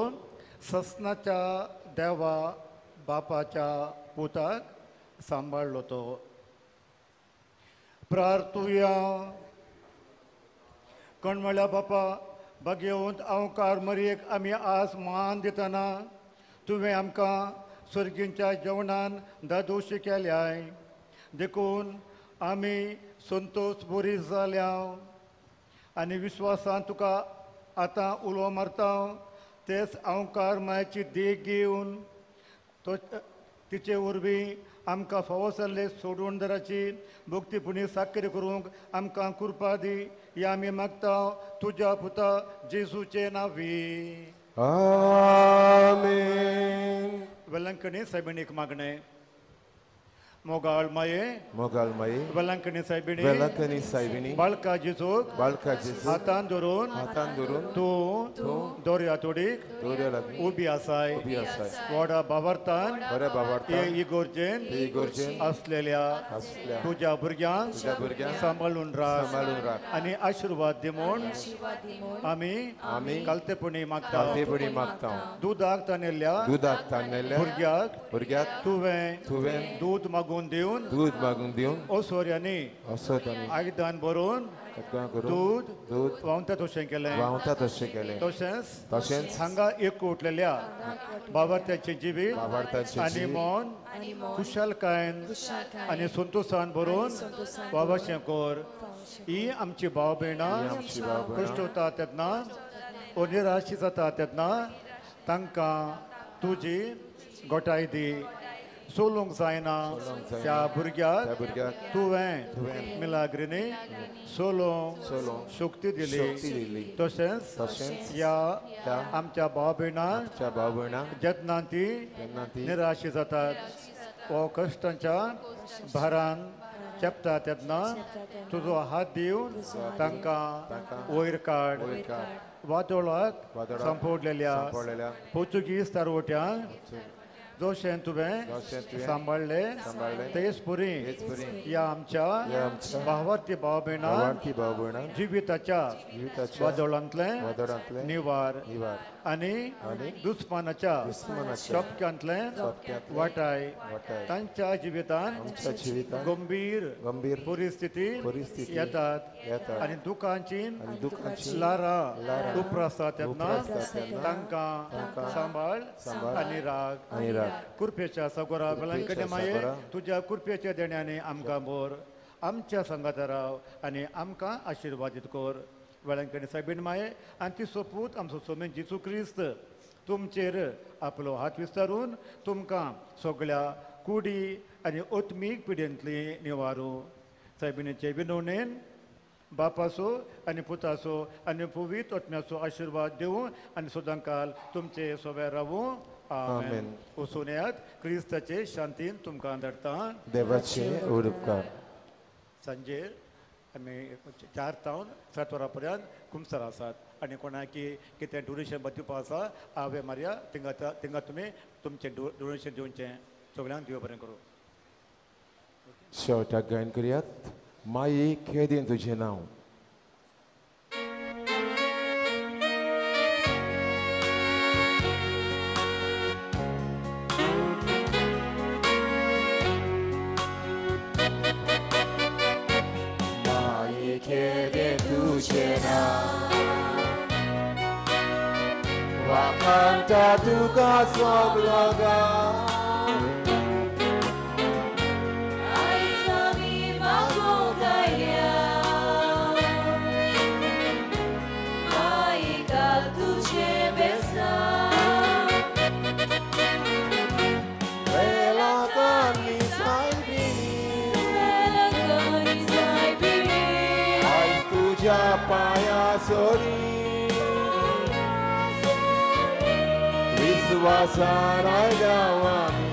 ससनाच्या देवा बापाच्या पुताक सांबाळलो तो. प्रार्थुया. कणमळ्या बापा भाग्यवंत अंवकार मरयेक आमी आज मान दितना तुवें आमकां सर्गींच्या जेवणान दादोशी केल्याय देखून आमी संतोष बरी जाल्या आनी विश्वासान तुका आतां उलो मारता तेच अंवकार मायेची देख घेवन तो तिचे वरवीं आमकां फावो जाल्ले सोडवणदाराची भक्तीपुणी साखर करूंक आमकां कृपा दी ही आमी मागता तुज्या पुता जेजूचे नांवी. आमेन. वेलंकणी सायबिणीक मागणें. मोगाळ माये मोगाळ माये वेलंकणी सायबिणी वेलंकणी सायबिणी बाळका जेजूक बाळका जेजूक हातान धरून तूं दोर्या तोडीक दोर्या लागीं उबी आसाय व्हडा भावार्थान हे इगोर्जेन आसलेल्या तुज्या भुरग्यांक सांबाळून राख आनी आशिर्वाद दी म्हूण आमी आमी कालतेपणी मागता दुदाक तानेल्ल्या भुरग्याक भुरग्याक तुवें तुवें दूद मागून दिवन ओसोऱ्यांनी आयदन भरून दूद दूद व्हांवता तशें केलें तशेंच तशेंच हांगा एकवटलेल्या बाबार्थ्याचें जिवीत आनी मन खुशालकायेन आनी संतोशान भरून वावाशें कर. ही आमची भाव भयणां कश्ट वता तेन्ना ओ निराशी जाता तेन्ना तांकां तुजी गोठाय दी. सोलूंक जायना त्या भुरग्याक तुवें मिलाग्रिनी सोलोंक शक्ती दिली तशेंच ह्या आमच्या भाव भयणांक जेन्ना ती निराशी जातात वो कश्टांच्या भारान चेपता तेन्ना तुजो हात दिवन तांकां वयर काड. वादोळाक सांपडलेल्या पोर्तुगीज तारवट्यांक जोशें तुवें सांबाळ्ळें तेच पुरी ह्या आमच्या भावार्थी भाव भयणां जिविताच्या वादळांतलें निवार आनी दुस्मानाच्या चपक्यांतलें वाटाय. तांच्या जिवितांत गंभीर परिस्थिती येतात आनी दुखांची ल्हारां उप्रासतात तेन्ना तांकां सांबाळ आनी राग. कृपेच्या सागोरा वेलंकणी माये तुज्या कृपेच्या देण्याने आमकां भर आमच्या संगाता राव आनी आमकां आशिर्वादीत कर. वेलंकणी सायबीण माये आनी ती सोपूत आमचो सोमेन जेजू क्रिस्त तुमचेर आपलो हात विस्तारून तुमकां सगळ्या कुडी आनी आत्मीक पिडेंतली निवारू. सायबिणीचे विनवणेन बापाचो आनी पुताचो आनी पवित्र आत्म्याचो आशिर्वाद दिवं आनी सदांकाल तुमचे सोबे रावूं. आमेन. वचून येयात. क्रिस्ताचे शांतीन तुमकां धाडटा. देवाचे उपकार. सांजे आमी 4 तावन 7 वरां पर्यंत कुमसर आसात आनी कोणाकी कितें डोनेशन दिवपा आसा आवे मारया थिंगा थिंगा तुमी तुमचें डोनेशन दिवचें. सगळ्यांक देव बरें करूं. शेवटाक गायन करयात माई खेदेन तुजें नांव. वाखांता तुका सगलो गांव आयज आमी मागूंक आयल्या माई काल तुजें बेसांव वेलाकांनी सायबिणी आयज तुज्या पांया सरी विश्वासान आयल्या आमी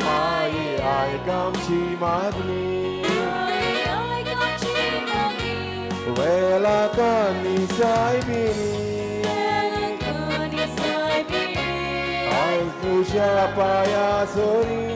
माई आयक आमची मागणी वेलाकांनी सायबिणी आयज तुज्या पांया सरी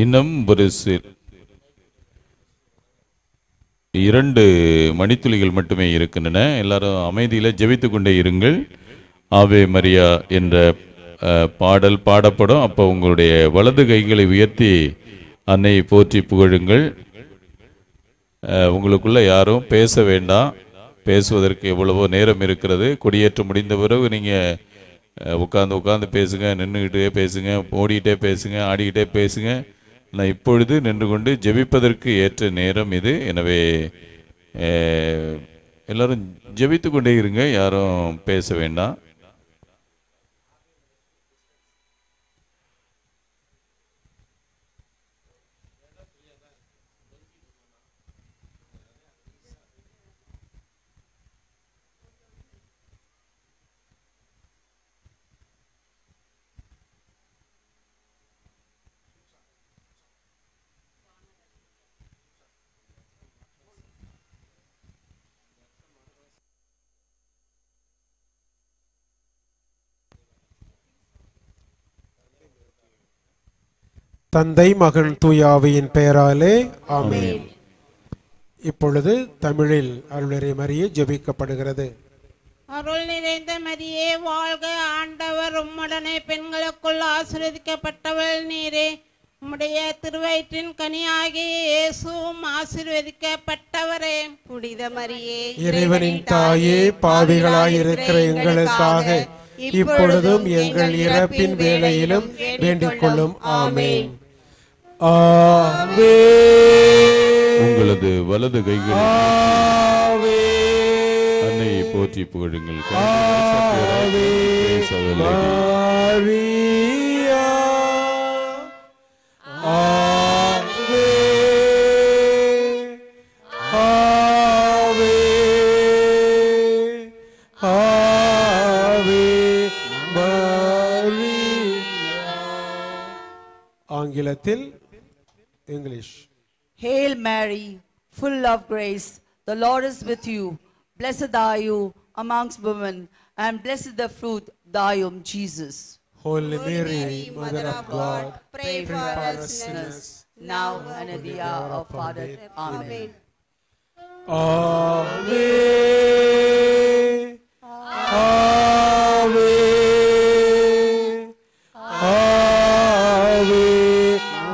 இன்னும் ஒரு 2 மணித்துளிகள் மட்டுமே இருக்கின்றன. எல்லாரும் அமைதியில் ஜெபித்து கொண்டே இருங்கள். ஆவே மரியா என்ற பாடல் பாடப்படும். அப்போ உங்களுடைய வலது கைகளை உயர்த்தி அன்னையை போற்றி புகழுங்கள். உங்களுக்குள்ள யாரும் பேச வேண்டாம். பேசுவதற்கு எவ்வளவோ நேரம் இருக்கிறது. கொடியேற்றம் முடிந்த பிறகு நீங்கள் உட்காந்து உட்காந்து பேசுங்க, நின்றுக்கிட்டே பேசுங்க, ஓடிக்கிட்டே பேசுங்க, ஆடிக்கிட்டே பேசுங்க. நான் இப்பொழுது நின்று கொண்டு ஜெபிப்பதற்கு ஏற்ற நேரம் இது. எனவே எல்லாரும் ஜெபித்து கொண்டே இருங்க, யாரும் பேச வேண்டாம். தந்தை மகன் தூயாவியின் பெயராலே ஆமென். இப்பொழுது தமிழில் அருள்நிறை மரியே ஜெபிக்கப்படுகிறது. அருள் நிறைந்த மரியே வாழ்க, ஆண்டவர் உம்முடனே, பெண்களுக்குள் ஆசீர்வதிக்கப்பட்டவள் நீரே, உம்முடைய திருவயிற்றின் கனியாகிய இயேசுவும் ஆசீர்வதிக்கப்பட்டவரே. புனித மரியே இறைவனின் தாயே, பாவிகளாயிருக்கிற எங்களுக்காக இப்பொழுதும் எங்கள் இறப்பின் வேளையிலும் வேண்டிக் கொள்ளும். ஆமென். உங்களது வலது கைகளை அன்னையை போற்றி புகழுங்கள். ஆங்கிலத்தில் English. Hail Mary, full of grace, the Lord is with you. Blessed are you amongst women, and blessed the fruit of thy womb, Jesus. Holy Mary, Mother of God, pray for us sinners, now and at the hour of our death. Amen. Ave, Ave, Ave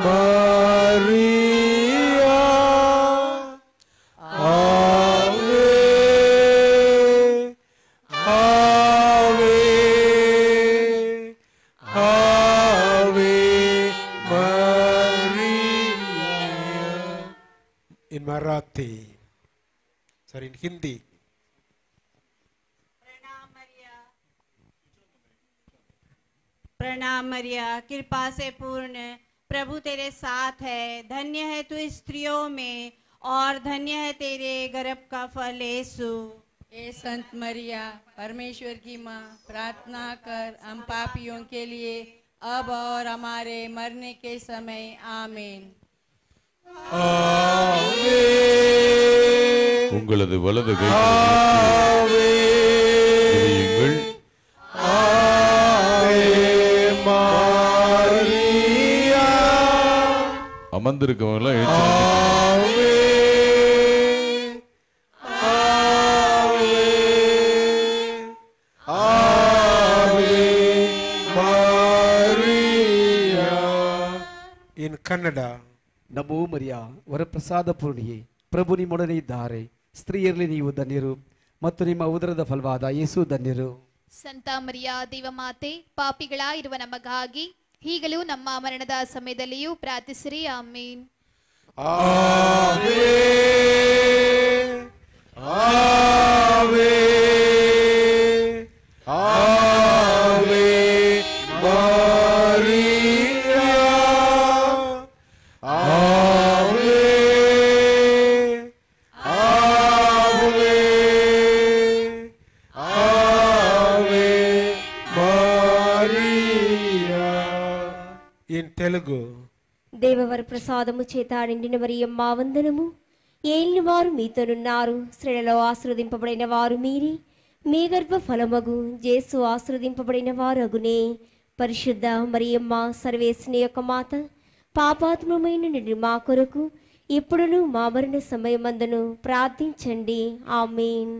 Maria, Ave, Ave, Ave Maria. In Marathi, sorry, in Hindi. प्रणाम मरिया, कृपा से पूर्ण, प्रभु तेरे साथ है, धन्य है तू स्त्रियों में और धन्य है तेरे गर्भ का फल यीशु। हे संत मरिया, परमेश्वर की माँ, प्रार्थना कर हम पापियों के लिए अब और हमारे मरने के समय। आमीन। உங்களது வலது கைகளை அமர்ந்திருக்கவங்களாம் எழுந்து In Kannada. ನಮೋ ಮರಿಯಾ, ವರಪ್ರಸಾದ ಪೂರ್ಣಿಯೇ, ಪ್ರಭು ನಿಮ್ಮೊಡನೆ ಇದ್ದಾರೆ, ಸ್ತ್ರೀಯರಲ್ಲಿ ನೀವು ಧನ್ಯರು ಮತ್ತು ನಿಮ್ಮ ಉದರದ ಫಲವಾದ ಯೇಸು ಧನ್ಯರು. ಸಂತ ಮರಿಯಾ ದೇವಮಾತೆ, ಪಾಪಿಗಳಾಗಿರುವ ನಮಗಾಗಿ ಈಗಲೂ ನಮ್ಮ ಮರಣದ ಸಮಯದಲ್ಲಿಯೂ ಪ್ರಾರ್ಥಿಸಿರಿ. ಆಮೇನ್. ಆವೆ, ಆವೆ, ಆವೆ ಮರಿಯಾ, ಆವೆ, ಆವೆ, ಆವೆ ಮರಿಯಾ. In Telugu. దేవవర ప్రసాదము చేత నిండిన మరియమ్మ వందనము. ఏలిన వారు మీతోనున్నారు, స్త్రీలలో ఆశీర్వదింపబడిన వారు మీరే, మీ గర్భ ఫలమగు జేసు ఆశీర్వదింపబడిన వారు అగునే. పరిశుద్ధ మరియమ్మ సర్వేశ్వని యొక్క మాత, పాపాత్మమైన నుండి మా కొరకు ఇప్పుడును మా మరణ సమయమందును ప్రార్థించండి. ఆమేన్.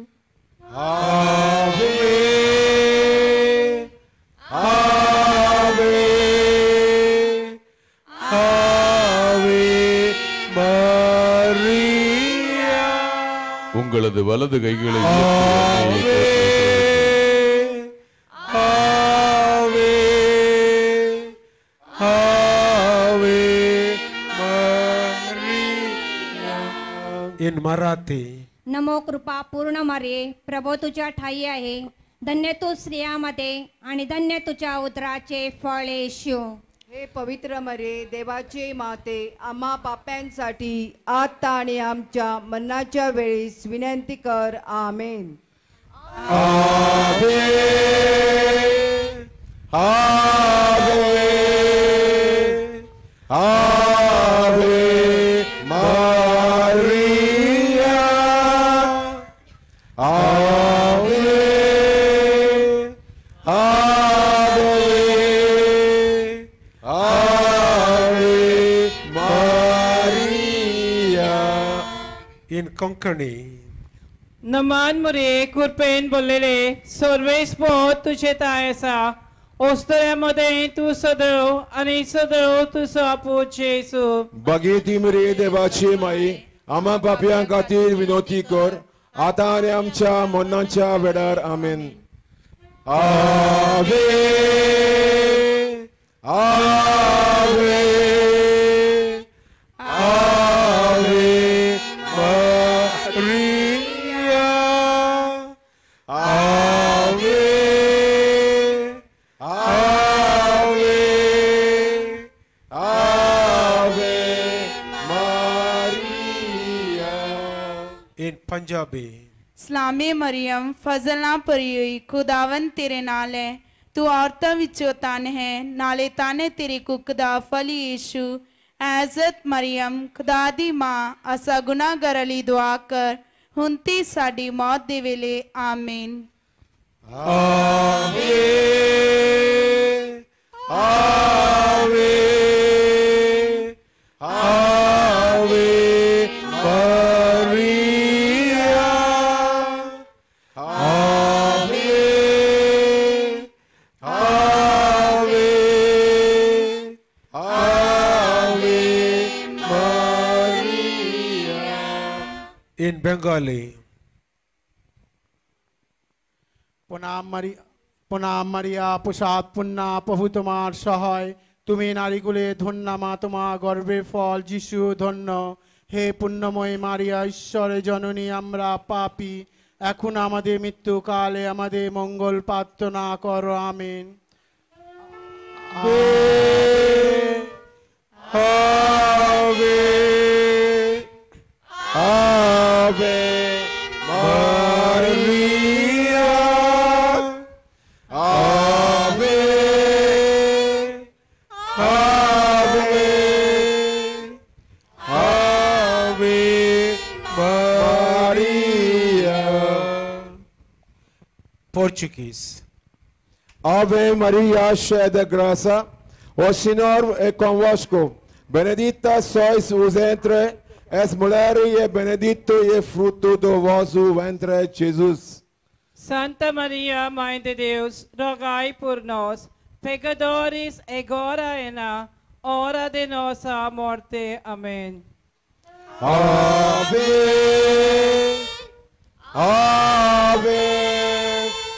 ఆవే ఆవే ఆవే మరియా. உங்களது வலது கைகளை ஆவே ஆவே மரியா. In Marathi. नमो कृपा पूर्ण मरिये, प्रभू तुझ्या ठाई आहे, धन्य तू स्त्रियामध्ये आणि धन्य तुझ्या उदराचे फळ येशू. हे पवित्र मरिये, देवाचे माते, आम्हा पाप्यांसाठी आता आणि आमच्या मरणाच्या वेळेस विनंती कर. आमेन. आवे आवे आवे मरिया. आवे आवे आवे मरिया. In Konkani. नमान मुरे कृपेन बोललेले सर्वेस पोत तुझे ताय आसा, ओस्तऱ्या तूं सदैव आनी सदैव तुजो आपूत जेजू. बगेती मुरे देवाची माई, आम्हा पापयां खातीर विनोती कर आता आनी आमच्या मरणाच्या वेळार. आमेन. आवे आवे आवे मरिया. आवे आवे आवे मरिया. In Punjabi. सलामे मरियम, फजल भरी हुई, खुदावन तेरे नाल है, तू औरतां विचों धन है, नाले ताने तेरे कुक दा फल यीशु। हज़रत मरियम खुदा दी मां, असा गुनाहगारां लई दुआ कर, हुण ते साडी मौत दे वेले. आमीन. आवे आवे आवे मरिया. आवे आवे आवे मरिया. In Bengali. প্রণাম মারিয়া, প্রসাদ পুণ্যা, প্রভু তোমার সহায়, তুমি নারীকুলে ধন্যা মা, তোমার গর্ভের ফল যিশু ধন্য। হে পুণ্যময়ী মারিয়া, ঈশ্বরের জননী, আমরা পাপী, এখন আমাদের মৃত্যুকালে আমাদের মঙ্গল প্রার্থনা করো। আমেন। আবে আবে মারিয়া, আবে আবে আবে মারিয়া। Portuguese. Ave Maria, cheia de graça, o Senhor é convosco. Benedita sois vos entre as mulheres e benedito é fruto do vosso ventre, Jesus. Santa Maria, Mãe de Deus, rogai por nós, pecadores, agora e na hora de nossa morte. Amém. Ave, Ave.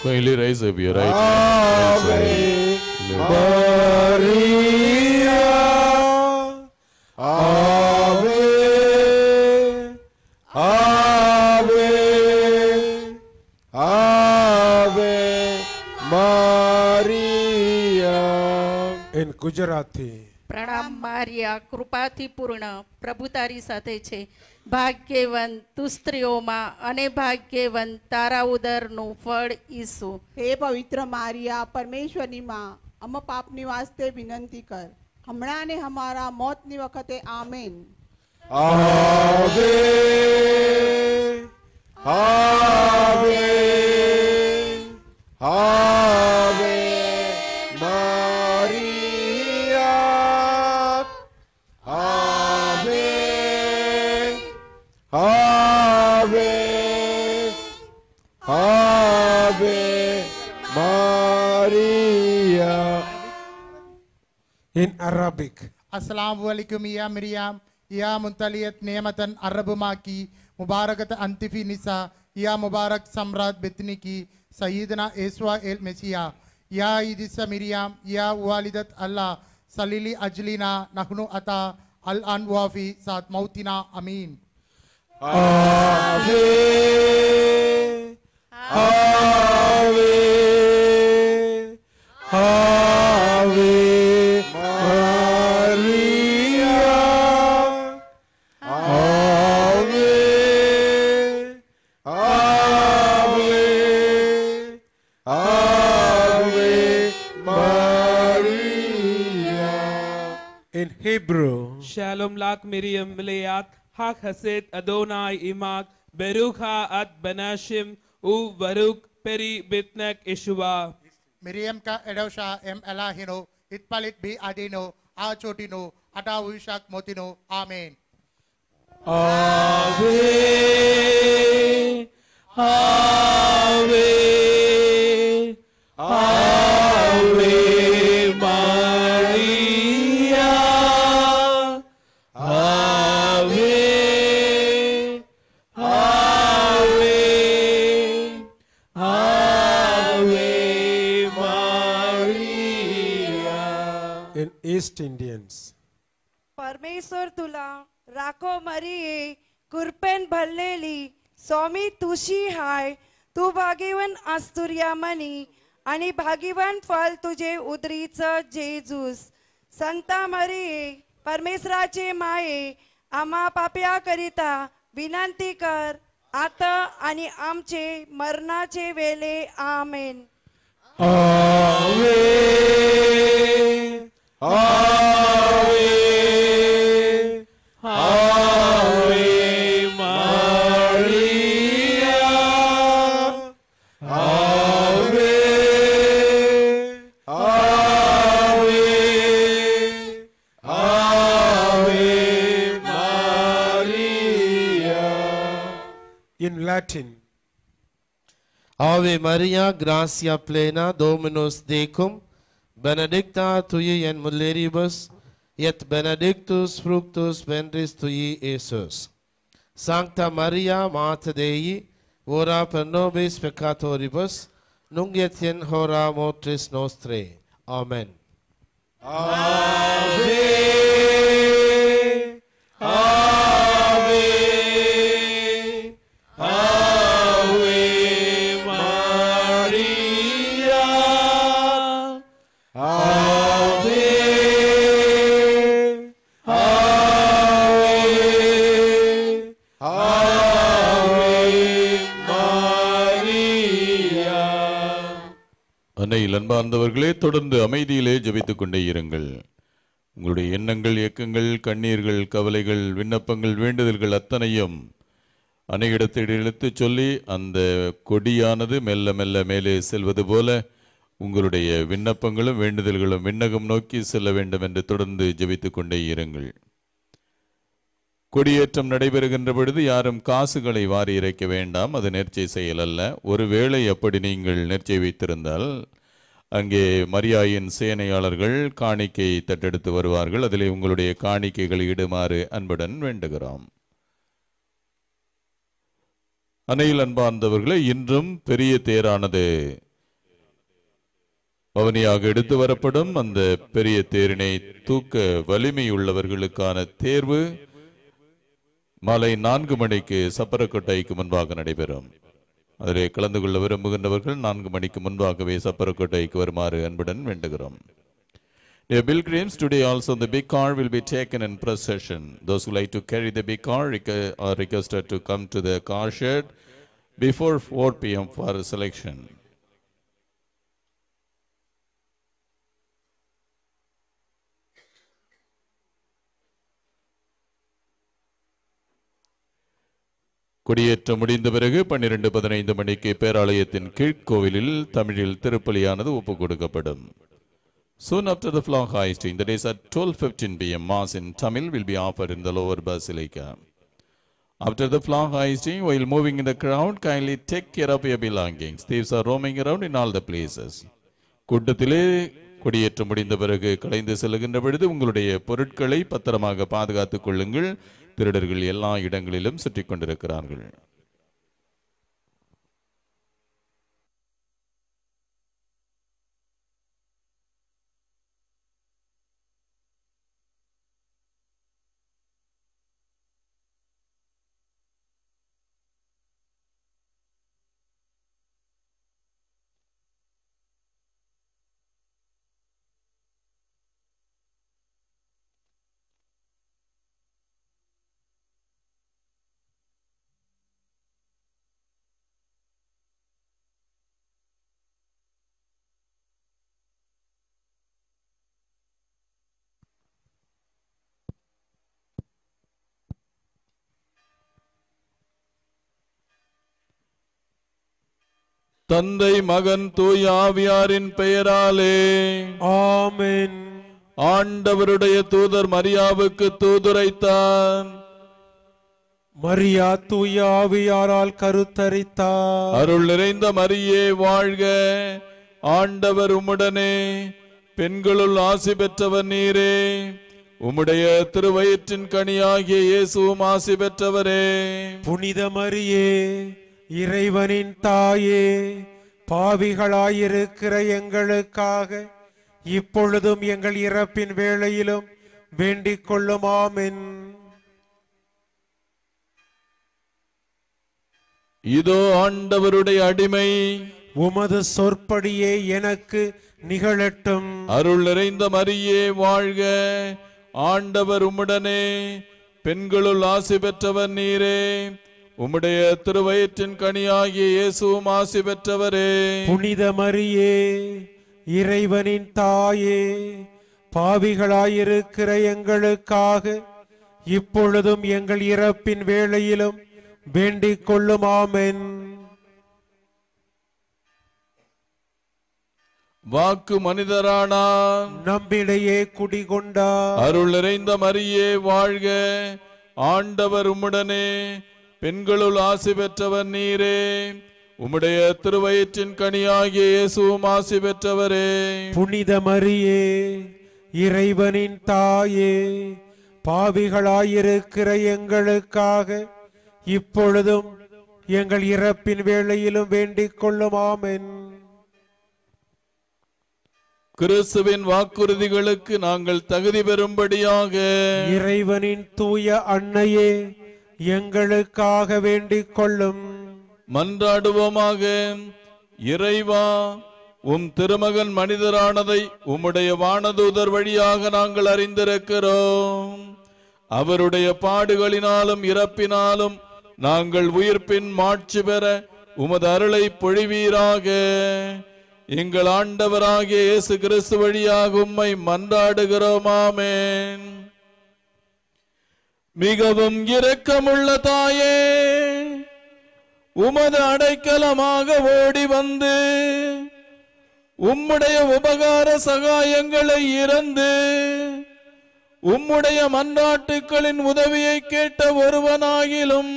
Kindly raise up your right hand. Ave Maria, Ave, Ave, Ave Maria. In Gujarati. પ્રણામ મારિયા, કૃપાથી પૂર્ણ, પ્રભુ તારી સાથે છે, ભાગ્યવંત તું સ્ત્રીઓમાં અને ભાગ્યવંત તારા ઉદરનું ફળ ઈસુ। હે પવિત્ર મારિયા, પરમેશ્વરની માં, અમ પાપની વાસ્તે વિનંતી કર, હમણાં ને અમારા મોતની વખતે. આમેન. આવે આવે આવે Maria, Maria. In Arabic. Assalamu alaikum ya Miriam, ya Muntaliyat Neematan Arabumaki, Mubarakat Antifi Nisa, ya Mubarak Samrat Bitniki, Sayyidina Eswa El Messiah, ya Idisa Miriam, ya Walidat Allah, Salili Ajlina, Nahnu Ata, Al Anwafi, Saat Mautina, Ameen. Ave, Ave, Ave Maria, Ave, Ave, Ave Maria. In Hebrew. Shalom lak Miriam Meleat, Hak Haset Adonai Imak, Berucha at Benashim, U Varuk Peri Bitnek Ishua. Miriam ka Edosha M Elahino, Itpalit B Adino, Achotino, Ata Ushak Motino, Amen. Ave, Ave, Ave Maria, Ave, Ave, Ave Maria. In East Indians. परमेश्वर तुला राखो मरिये कृपेन भरलेली स्वामी तुशी हाय तू भाग्यवान आस्तुर्या मनी आणि भाग्यवान फल तुझे उदरीचं जेजूस. संता मरिये परमेश्वराचे माये आम्हा पाप्या करिता विनंती कर आता आणि आमचे मरणाचे वेले. आमेन. Ave, Ave, Ave Maria, Ave, Ave, Ave Maria. In Latin. Ave Maria, gratia plena, Dominus tecum, benedicta tui in mulieribus, et benedictus fructus ventris tui, Iesus. Sancta Maria, Mater Dei, ora per nobis peccatoribus, nunc et in hora mortis nostrae. Amen. Ave, Ave, Ave Maria, Ave, Ave, Ave Maria. அன்னையில் அன்பார்ந்தவர்களே, தொடர்ந்து அமைதியிலே ஜெபித்துக் கொண்டே இருங்கள். உங்களுடைய எண்ணங்கள், இயக்கங்கள், கண்ணீர்கள், கவலைகள், விண்ணப்பங்கள், வேண்டுதல்கள் அத்தனையும் அன்னையிடத்தில் இழுத்துச் சொல்லி அந்த கொடியானது மெல்ல மெல்ல மேலே செல்வது போல உங்களுடைய விண்ணப்பங்களும் வேண்டுதல்களும் விண்ணகம் நோக்கி செல்ல வேண்டும் என்று தொடர்ந்து ஜெபித்துக் கொண்டே இருங்கள். கொடியேற்றம் நடைபெறுகின்ற பொழுது யாரும் காசுகளை வாரி இறைக்க வேண்டாம். அது நேர்ச்சை செயல் அல்ல. ஒருவேளை அப்படி நீங்கள் நேர்ச்சை வைத்திருந்தால் அங்கே மரியாயின் சேனையாளர்கள் காணிக்கை தட்டெடுத்து வருவார்கள். அதிலே உங்களுடைய காணிக்கைகளை இடுமாறு அன்புடன் வேண்டுகிறோம். அன்னையில் அன்பார்ந்தவர்களே, இன்றும் பெரிய தேரானது பவனியாக எடுத்து வரப்படும். அந்த பெரிய தேரினை தூக்க வலிமை உள்ளவர்களுக்கான தேர்வு மாலை 4 மணிக்கு சப்பரக்கொட்டைக்கு முன்பாக நடைபெறும். அதிலே கலந்து கொள்ள விரும்புகின்றவர்கள் 4 மணிக்கு முன்பாகவே சப்பரக்கொட்டைக்கு வருமாறு அன்புடன் வேண்டுகிறோம். Dear pilgrims, today also the big car will be taken in procession. Those who like to carry the big car are requested to come to the car shed before 4 p.m. for selection. கொடியேற்றம் முடிந்த பிறகு 12:15 மணிக்கு பேராலயத்தின் கீழ்க்கோவிலில் தமிழில் திருப்பலியானது ஒப்புக் கொடுக்கப்படும். Soon after the flag hoisting, that is at 12:15 p.m., Mass in Tamil will be offered in the lower basilica. After the flag hoisting, while moving in the crowd, kindly take care of your belongings. Thieves are roaming around in all the places. கூட்டத்திலே கொடியேற்றம் முடிந்த பிறகு கலைந்து செல்கின்ற பொழுது உங்களுடைய பொருட்களை பத்திரமாக பாதுகாத்துக் கொள்ளுங்கள். திருடர்கள் எல்லா இடங்களிலும் சுற்றி கொண்டிருக்கிறார்கள். தந்தை, மகன், தூய ஆவியாரின் பெயராலே ஆமென். ஆண்டவருடைய தூதர் மரியாவுக்கு தூதுரைத்தார். மரியா தூய ஆவியாரால் கருத்தரித்தார். அருள் நிறைந்த மரியே வாழ்க, ஆண்டவர் உம்முடனே, பெண்களுள் ஆசி பெற்றவர் நீரே, உம்முடைய திருவயிற்றின் கனியாகிய இயேசுவும் ஆசி பெற்றவரே. புனித மரியே, இறைவனின் தாயே, பாவிகளாயிருக்கிற எங்களுக்காக இப்பொழுதும் எங்கள் இறப்பின் வேளையிலும் வேண்டிக் கொள்ளும். ஆமென். இதோ ஆண்டவருடைய அடிமை, உமது சொற்படியே எனக்கு நிகழட்டும். அருள் நிறைந்த மரியே வாழ்க, ஆண்டவர் உம்முடனே, பெண்களுள் ஆசி பெற்றவர் நீரே, உம்முடைய திருவயிற்றின் கனியாகிய இயேசுவும் ஆசி பெற்றவரே. புனித மரியே, இறைவனின் தாயே, பாவிகளாயிருக்கிற எங்களுக்காக இப்பொழுதும் எங்கள் இறப்பின் வேளையிலும் வேண்டிக் கொள்ளும். ஆமென். வாக்கு மனிதரானார், நம்மிடையே குடிகொண்டார். அருள் நிறைந்த மரியே வாழ்க, ஆண்டவர் உம்முடனே, பெண்களுள் ஆசி பெற்றவர் நீரே, உம்முடைய திருவயிற்றின் கனியாகிய இயேசுவும் ஆசி பெற்றவரே. புனித மரியே, இறைவனின் தாயே, பாவிகளாயிருக்கிற எங்களுக்காக இப்பொழுதும் எங்கள் இறப்பின் வேளையிலும் வேண்டிக் கொள்ளும். ஆமென். கிறிஸ்துவின் வாக்குறுதிகளுக்கு நாங்கள் தகுதி பெறும்படியாக இறைவனின் தூய அன்னையே எங்களுக்காக வேண்டிக் கொள்ளும். மன்றாடுவோமாக. இறைவா, உம் திருமகன் மனிதரானதை உம்முடைய வானதூதர் வழியாக நாங்கள் அறிந்திருக்கிறோம். அவருடைய பாடுகளினாலும் இறப்பினாலும் நாங்கள் உயிர்ப்பின் மாட்சி பெற உமது அருளை பொழிவீராக. எங்கள் ஆண்டவராகிய இயேசு கிறிஸ்து வழியாக உம்மை மன்றாடுகிறோம். ஆமென். மிகவும் இரக்கமுள்ள தாயே, உமது அடைக்கலமாக ஓடி வந்து உம்முடைய உபகார சகாயங்களை இறந்து உம்முடைய மன்றாட்டுக்களின் உதவியை கேட்ட ஒருவனாகிலும்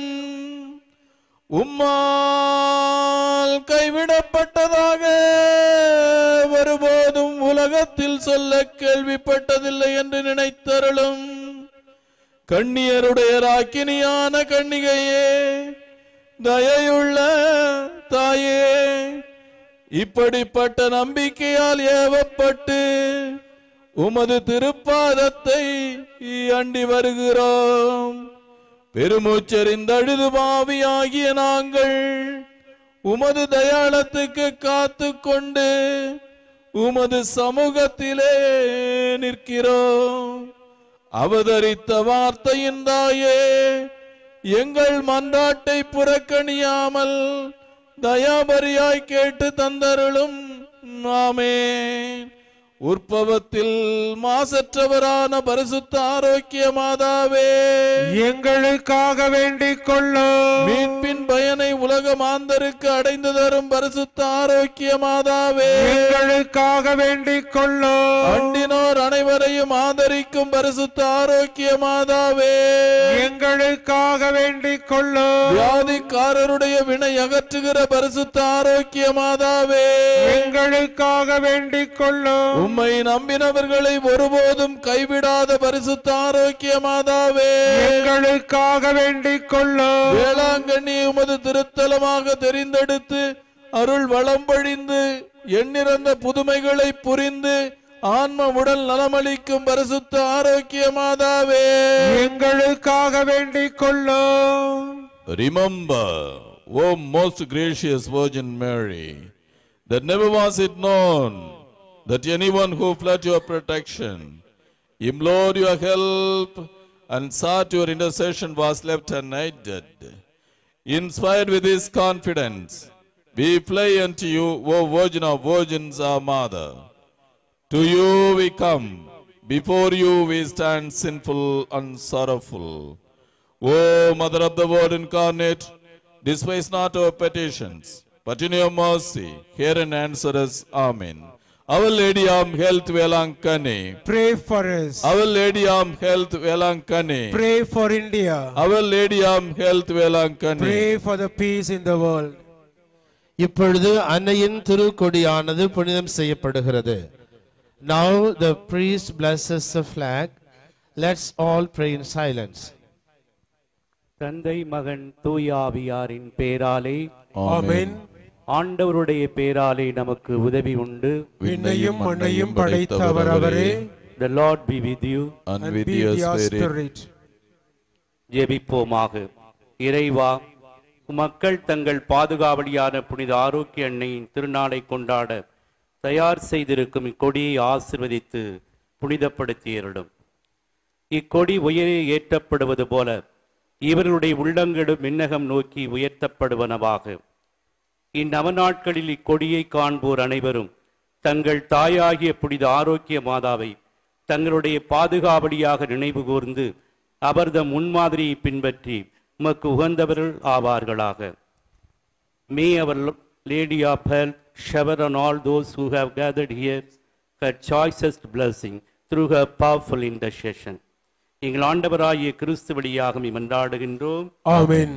உம்மால் கைவிடப்பட்டதாக ஒருபோதும் உலகத்தில் சொல்ல கேள்விப்பட்டதில்லை என்று நினைத்தருளும் கண்ணியருடைய ராக்கினியான கன்னிகையே, தயையுள்ள தாயே, இப்படிப்பட்ட நம்பிக்கையால் ஏவப்பட்டு உமது திருப்பாதத்தை அண்டி வருகிறோம். பெருமூச்செறிந்தழுது பாவியாகிய நாங்கள் உமது தயாளத்துக்கு காத்து கொண்டு உமது சமூகத்திலே நிற்கிறோம். அவதரித்த வார்த்தையின் தாயே, எங்கள் மன்றாட்டை புறக்கணியாமல் தயாபரியாய் கேட்டு தந்தருளும். ஆமென். உற்பவத்தில் மாசற்றவரான பரிசுத்த ஆரோக்கிய மாதாவே, எங்களுக்காக வேண்டிக் கொள்ளும். மீட்பின் பயனை உலக மாந்தருக்கு அடைந்து தரும் பரிசுத்த ஆரோக்கிய மாதாவே, எங்களுக்காக வேண்டிக் கொள்ளும். அண்டினோர் அனைவரையும் ஆதரிக்கும் பரிசுத்த ஆரோக்கிய மாதாவே, எங்களுக்காக வேண்டிக் கொள்ளும். வியாதிக்காரருடைய வினை அகற்றுகிற பரிசுத்த ஆரோக்கிய மாதாவே, எங்களுக்காக வேண்டிக் கொள்ளும். உம்மை நம்பினவர்களை ஒருபோதும் கைவிடாத பரிசுத்த ஆரோக்கிய மாதாவே, எங்களுக்காக வேண்டிக் கொள்ளும். வேளாங்கண்ணி உமது திருத்தலமாக தெரிந்தெடுத்து அருள் வளம் பொழிந்து எண்ணிறந்த புதுமைகளை புரிந்து ஆன்ம உடல் நலமளிக்கும் பரிசுத்த ஆரோக்கிய மாதாவே, எங்களுக்காக வேண்டிக் கொள்ளும். Remember, O most gracious Virgin Mary, that never was it known that anyone who fled your protection, implored your help, and sought your intercession was left unaided. Inspired with this confidence, we fly unto you, O Virgin of Virgins, our Mother. To you we come, before you we stand sinful and sorrowful. O Mother of the Word incarnate, despise not our petitions, but in your mercy hear and answer us. Amen. Our Lady of Health Velankani, pray for us. Our Lady of Health Velankani, pray for India. Our Lady of Health Velankani, pray for the peace in the world. இப்பொழுது அன்னையின் திருக்கொடியானது புனிதம் செய்யப்படுகிறது. Now the priest blesses the flag. Let's all pray in silence. தந்தை மகன் தூய ஆவியாரின் பேராலே ஆமென். ஆண்டவருடைய பேராலே நமக்கு உதவி உண்டு. விண்ணையும் மண்ணையும் படைத்தவர் அவரே. The Lord be with you and with your spirit. ஜெபிப்போமாக. இறைவா, மக்கள் தங்கள் பாதுகாவலியான புனித ஆரோக்கிய அன்னையின் திருநாளை கொண்டாட தயார் செய்திருக்கும் இக்கொடியை ஆசிர்வதித்து புனிதப்படுத்தியருளும். இக்கொடி உயரே ஏற்றப்படுவது போல இவர்களுடைய உள்ளங்களும் விண்ணகம் நோக்கி உயர்த்தப்படுவனவாக. இந்நவநாட்களில் இக்கொடியை காண்போர் அனைவரும் தங்கள் தாயாகிய புனித ஆரோக்கிய மாதாவை தங்களுடைய பாதுகாவலியாக நினைவு கூர்ந்து அவர்தம் முன்மாதிரியை பின்பற்றி உமக்கு உகந்தவர்கள் ஆவார்களாக. May our Lady of Health shower on all those who have gathered here her choicest blessing through her powerful intercession. எங்கள் ஆண்டவராகிய கிறிஸ்து வழியாக மன்றாடுகின்றோம். ஆமென்.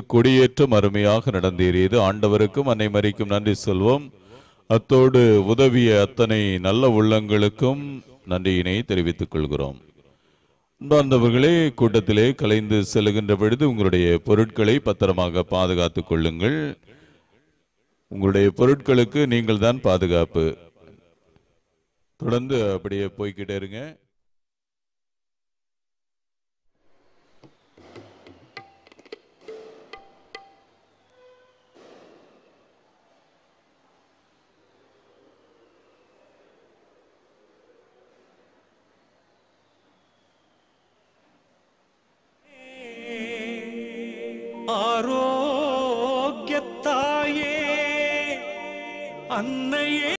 கொடியேற்றம் அருமையாக நடந்தேறியது. ஆண்டவருக்கும் அன்னை மரிக்கும் நன்றி சொல்வோம். அத்தோடு உதவிய அத்தனை நல்ல உள்ளங்களுக்கும் நன்றியினை தெரிவித்துக் கொள்கிறோம். அன்பார்ந்தவர்களே, கூட்டத்திலே கலைந்து செல்கின்ற பொழுது உங்களுடைய பொருட்களை பத்திரமாக பாதுகாத்துக் கொள்ளுங்கள். உங்களுடைய பொருட்களுக்கு நீங்கள் தான் பாதுகாப்பு. தொடர்ந்து அப்படியே போய்கிட்டே இருங்க. ஆரோக்கியத்தாயே அன்னையே.